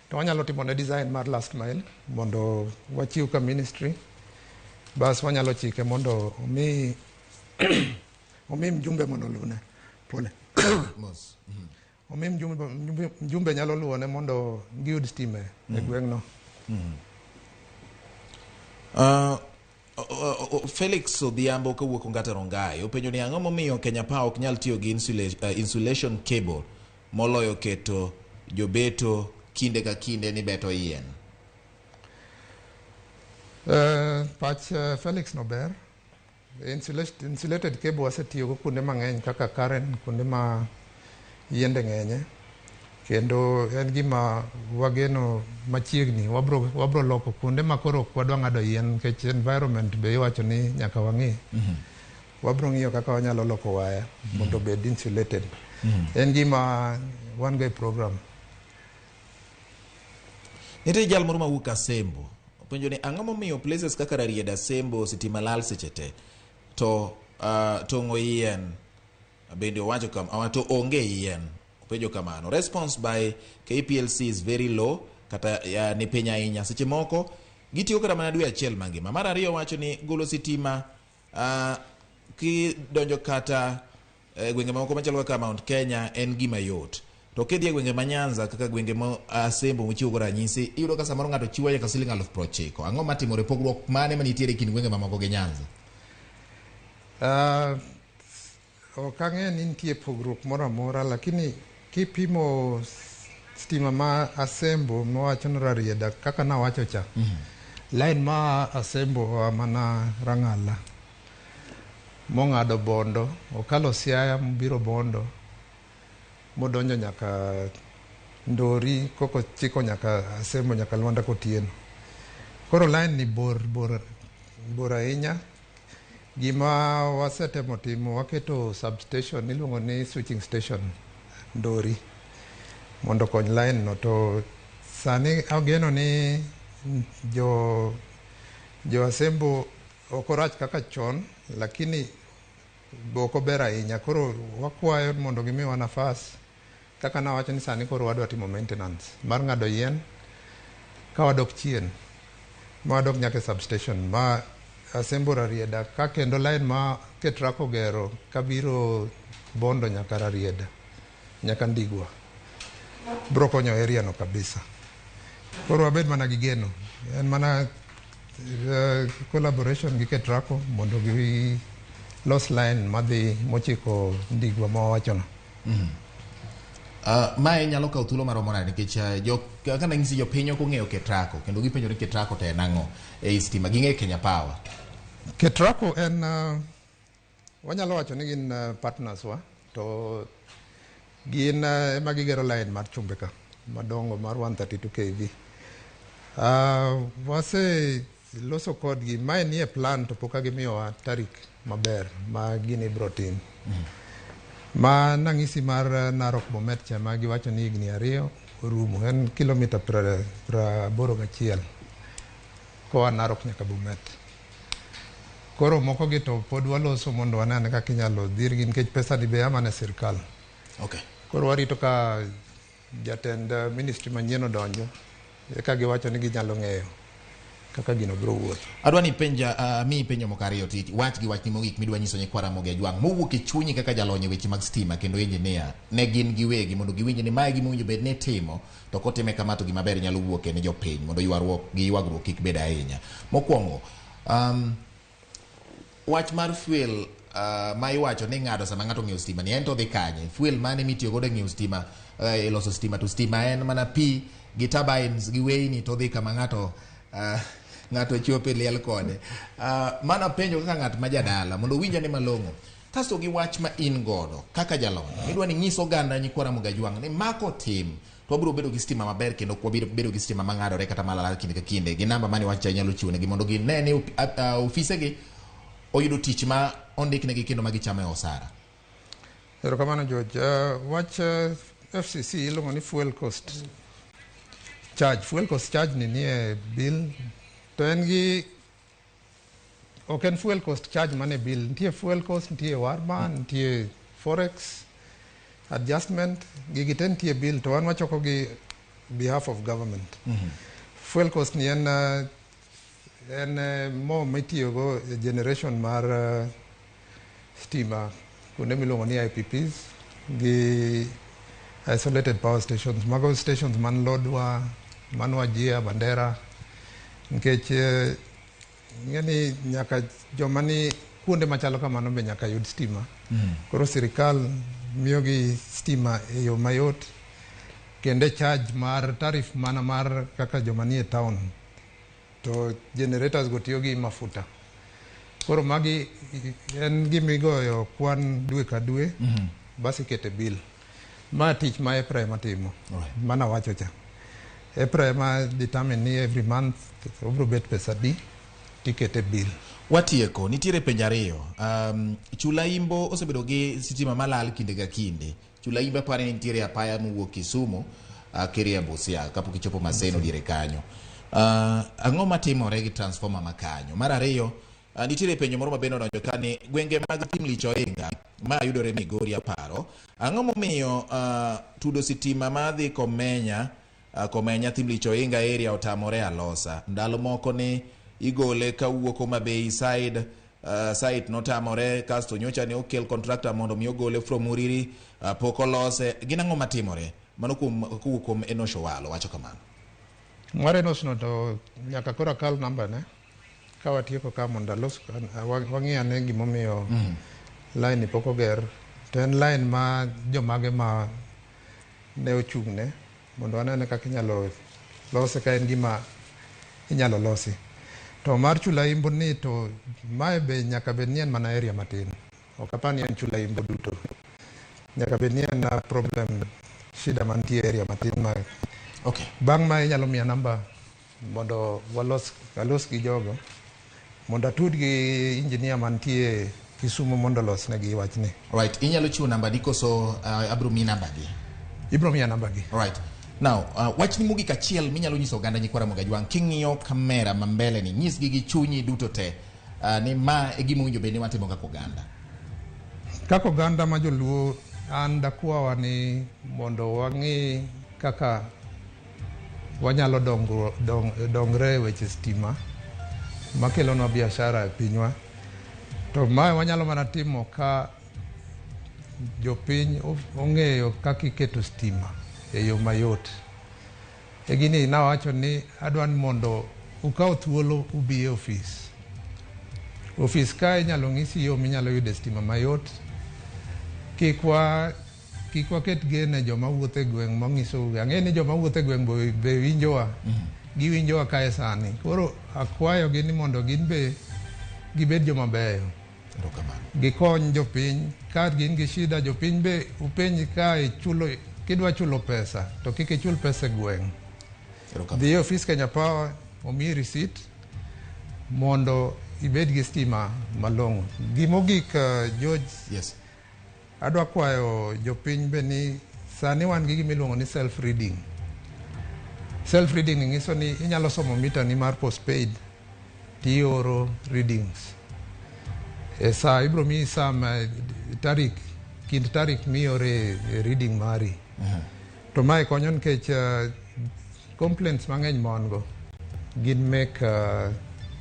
to wanyalo timo ne design mar last mile mondo wachiw ka ministry bas wanyalo chike mondo omi mjumbe mondo oluwne pole. Mos. Omi mjumbe nyalo luwone mondo giyud stima e gweng'no. Felix Odhiambo kawuok Ongata Rongai openjo ni ang'o momiyo Kenya Power ok nyal tiyo gi insulation cable moloyo keto jobeto kinde ka kinde ni beto yien. Pach Felix no ber. Insulated cable wasetiyogo kuonde mang'eny kaka Karen, kuonde ma yiende ng'enye. Kendo en gima wageno machiegni wabro loko kuonde ma koro ok wadwa ng'ado yien nikech environment be iwacho ni nyaka wang'i. Wabro ng'iyo kaka wanyalo loko waya mondo obed insulated. En gima wan go e program. Nitie jal moro mawuok Asembo openjo ni ang'o momiyo places kaka Rarieda, Asembo sitima lal seche te to tong'o yien bende owacho kam to onge yien openjo kamano. Response by KPLC is very low kata ni piny ahinya, seche moko gitiyo kata mana dwe achiel mangima. Mar ariyo wacho ni golo sitima kidonjo kata gwenge moko machalo kaka Mount Kenya en gima yot, to kidhi e gwenge ma Nyanza kaka gwenge ma Asembo mochiwo go ranyisi, iyudo ka samoro ng'ato chiwo nyaka siling 90,000. Ang'o matimore? Pogruok mane manitiere e kind gwenge mamoko gi Nyanza? Ok ang'e ni nitie pogruok moro amora, lakini kipimo stima ma Asembo miwacho ni Rarieda kaka nawacho cha, line ma Asembo oa mana Rang'ala mong'ado Bondo, okalo Siaya mobiro Bondo modonjo nyaka Ndori koko chiko nyaka Asembo nyaka Lwanda Kotieno. Koro line ni bor bor bor ahinya. Gima wasetemo timo, waketo substation iluongo ni switching station Ndori mondo okony line no. To sani ageno ni jo Asembo ok orach kaka chon, lakini be ok ober ahinya. Koro wakwayo mondo gimiwa nafas kaka nawacho ni sani koro wadwa timo maintenance mar ng'ado yien ka wadok chien ma wadok nyaka e substation ma Asembo Rarieda ka kendo line ma Ketraco ogero kabiro Bondo nyaka Rarieda nyaka Ndigwa bro konyo area no kabisa. Koro wabed mana gi geno, en mana collaboration gi Ketraco mondo gi los line madhi mochiko Ndigwa ma wawachono. Mae nyalo kawo thuolo maromo nade nikech jo kaka nanyisi jopiny ok ong'eyo Ketraco kendo gipenjore ni Ketraco to en ang'o ei stima ging'eyo Kenya Power. Ketraco en wanyalo wacho ni gin partners wa to gin ema gigero line mar chumbe ka madongo mar 132 kV. Wase loso kodgi mae nie plan to pok gimiyowa tarik maber ma gini ibro tim. Ma nang'isi mar Narok Bomet cha ma giwacho ni higni 2 orumo en kilomita 81 koa Narok nyaka Bomet. Koro moko gi to pod waloso mondo wane kaka inyalo dhirgi nikech pesa ni be a mana e sirkal. Okay. Koro warito ka jatend ministry manyien odonjo eka giwacho ni ginyalo ng'eyo kaka gino biro wuotho. Adwa ni penja miyi penjo moko ariyo to wach gi wachni mogik midwa nyiso nyikwa Ramogi Ajwang' mowuok e chunyi kaka jalony e weche mag stima kendo engineer ne gin giwegi mondo giwinj ni mae gima owinjo bed ni itimo to kotime kama to gima ber nyalo wuoke ne jopiny mondo ywaruok gi ywagruok kik bed ahinya. Mokwongo, wach mar fuel ma iwacho ni ng'ado sama ng'ato ng'iewo stima ni en to dhi kanye? Fuel mane mitiyo godo e ng'iewo stima e loso stima to stima en mana pi gi turbines gi weyni to dhi kama ng'ato ng'ato chope liel kode. Mano penjo kaka ng'at ma jadala mondo owinj ane malong'o. Kasto gi wach ma in godo kaka jalony idwa ni nyis oganda nyikwa Ramogi Ajwang' ni mako tim to wabiro bedo gi stima maber kendo ok wabiro bedo gi stima mang'adore kata malal kinde ka kinde gi namba mane wach inyalo chiwo negi mondo gine ni ofisegi oyudo tich ma ondiknegi kendo ma gichamo e osara. Erokamano George. Wach FCC iluongo ni fuel cost charge. Fuel cost charge ni nie bill to en gi ok en fuel cost charge mane bill. Nitie fuel cost, nitie warma, nitie forex adjustment, gigi te nitie bill to wan wachoko gi behalf of government. Fuel cost ni en mo mitiyogo e generation mar stima kuonde miluongo ni IPPs gi isolated power stations. Mago stations man Lodwar, man Wajir, Mandera nikech ing'e ni nyaka joma ni kuonde machalo kamano be nyaka yud stima. Koro sirikal miyogi stima e yo mayot kendo charge mar tariff mana mar kaka joma nie town to generators go tiyo gi mafuta. Koro magi en gimigoyo kwan dwe ka dwe bas ikete bill. Ma tich ma EPRA ema timo. Mana wacho cha. EPRA ema determine ni every month obiro bet pesa adi tikete bill. Watieko, nitiere penjo ariyo. Chula Imbo osebedo gi sitima malal kinde ka kinde. Chula Imbo aparo ni nitiere apaya mowuok Kisumu Keria Busia kapok ichopo Maseno diere kanyo. Ang'o matimore gi transformer ma kanyo? Mar ariyo, nitiere penjo moro mabende odonjo ka ni gwenge mag Thim Lich Ohinga ma yudore Migori aparo. Ang'o momiyo tudo sitima madhi Komenya Komenya Thim Lich Ohinga area otamore alosa. Ndalo moko ni igole kawuok Homa Bay side site notamore kasto nyocha ne okel contractor mondo mi ogole from Uriri pok olose. Gin ang'o matimore? Mano kuom kowuok kuom Enosh Owalo wacho kamano. Mar Enosh no to nyaka koro akal namba ne ka watieko ka mondo alos wang'i ane gimomiyo line ni pok oger to en line ma jomage ma ne ochung'ne mondo wanene kaka inyalo lose ka en gima inyalo losi. To mar Chula Imbo ni to mae be nyaka bed ni en mana area matin. Ok apar ni en Chula Imbo duto. Nyaka bed ni en problem shida mantie area matin ma Okay. Bang' ma inyalo miya namba mondo walos alos gi jogo mondo atud gi engineer mantie Kisumu mondo olosnegi wachni. Right, inyalo chiwo namba di koso abiro miyi namba gi? Ibiro miya namba gi. Right. Now, wachni mogik achiel minyalo nyiso oganda nyikwa Ramogi Ajwang' king'iyo kamera ma mbele ni nyisgi gi chunyi duto te ni ma e gima owinjo bed ni watimo kaka oganda. Kaka oganda ma joluo an dakwawa ni mondo wang'i kaka wanyalo dongre e weche stima makelonwa biashara e pinywa. To mae wanyalo mana timo ka jopiny ong'eyo kaka iketo stima e yo mayot. E gini nawacho ni adwa ni mondo ukaw thuolo ubi e ofis. Ofis ka inyalo ng'isi yo minyalo yude stima mayot. Kik waket geno e joma wuotho e gweng' mang'iso. Ang'e ni joma wuotho e gweng' be winjowa. Giwinjowa kae sani. Koro akwayogi ni mondo gin be gibed joma beyo. Gikony jopiny. Ka gin gi shida, jopiny be upenj ka ichulo, kidwa chulo pesa to kik ichul pesa e gweng'. Dhi e ofis Kenya Power, omiyi receipt mondo ibed gi stima malong'o. Gimogik, George, yes. Adwa kwayo jopiny be ni sani wan gi gima iluongo ni self reading. Self reading nyiso ni inyalo somo mita ni mar postpaid tioro readings. E saa ibro miyi saa ma tarik kind tarik miore reading mari. To mae konyo nikech complaints mang'eny ma wan go gin mek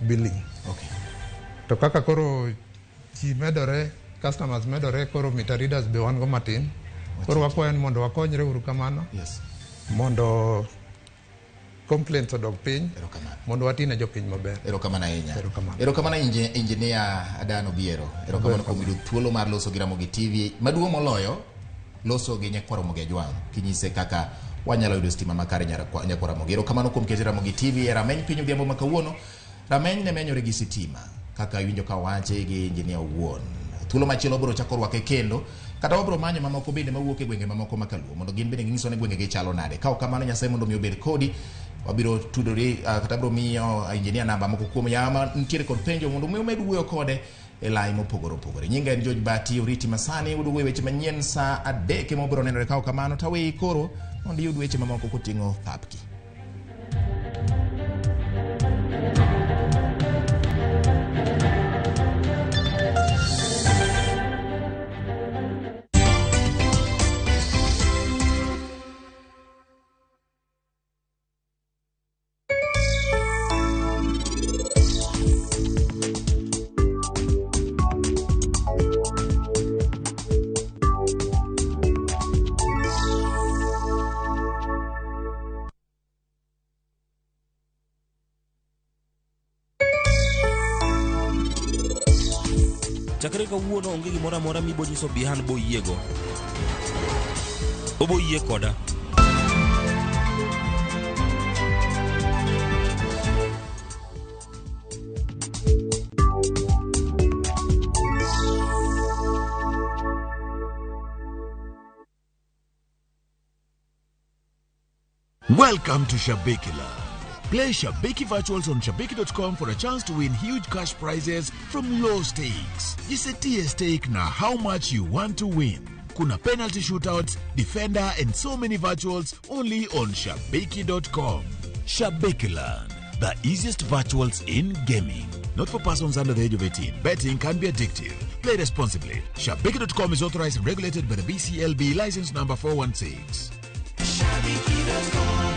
billing. Okay. To kaka koro ji medore, customers medore, koro meter readers be wan go matin. Koro wakwayo ni mondo wakonyre uru kamano. Yes. Mondo complaints odog piny. Mondo wati ne jopiny maber. Erokamano ahinya. Erokamano engineer Adan Obiero. Erokamano kuom yudo thuolo mar loso gi Ramogi TV. Maduong' moloyo loso gi Nyakwar Ramogi Ajwang' kinyise kaka wanyalo yudo stima makare Nyakwar Ramogi. Erokamano kuom keto Ramogi TV e rameny piny odhiambo ma kawuono. Rameny ne menyore gi sitima kaka iwinjo ka owache gi engineer owuon. Thuolo machielo biro chako rwake kendo kata wabiro manyo mamoko bende mawuok e gwenge mamoko ma Kaluo mondo gin bende ginyiso ni gwenge gi chalo nade. Ka ok kamano Nyasaye mondo mi obed kodi. Wabiro tudore kata biro miyo engineer namba moko kuom yawa ma nitiere kod penjo mondo mi umed wuoyo kode e lai mopogore opogore. Nyinga en George Bati Oriti Masani, uduogo e weche manyien saa 3 ema obiro nenore. Ka ok kamano to aweyi koro mondo iyud weche mamoko koting'o thapki. Chakre kawuono onge gimoro amora mibo nyiso Bihan boyiego. Obo yie koda. Welcome to Shabiki Land. Play Shabiki Virtuals on Shabiki.com for a chance to win huge cash prizes from low stakes. Jisetie stake na how much you want to win. Kuna penalty shootouts, defender and so many virtuals only on Shabiki.com. Shabiki Land, the easiest virtuals in gaming. Not for persons under the age of 18. Betting can be addictive. Play responsibly. Shabiki.com is authorized and regulated by the BCLB license number 416. Shabiki.com.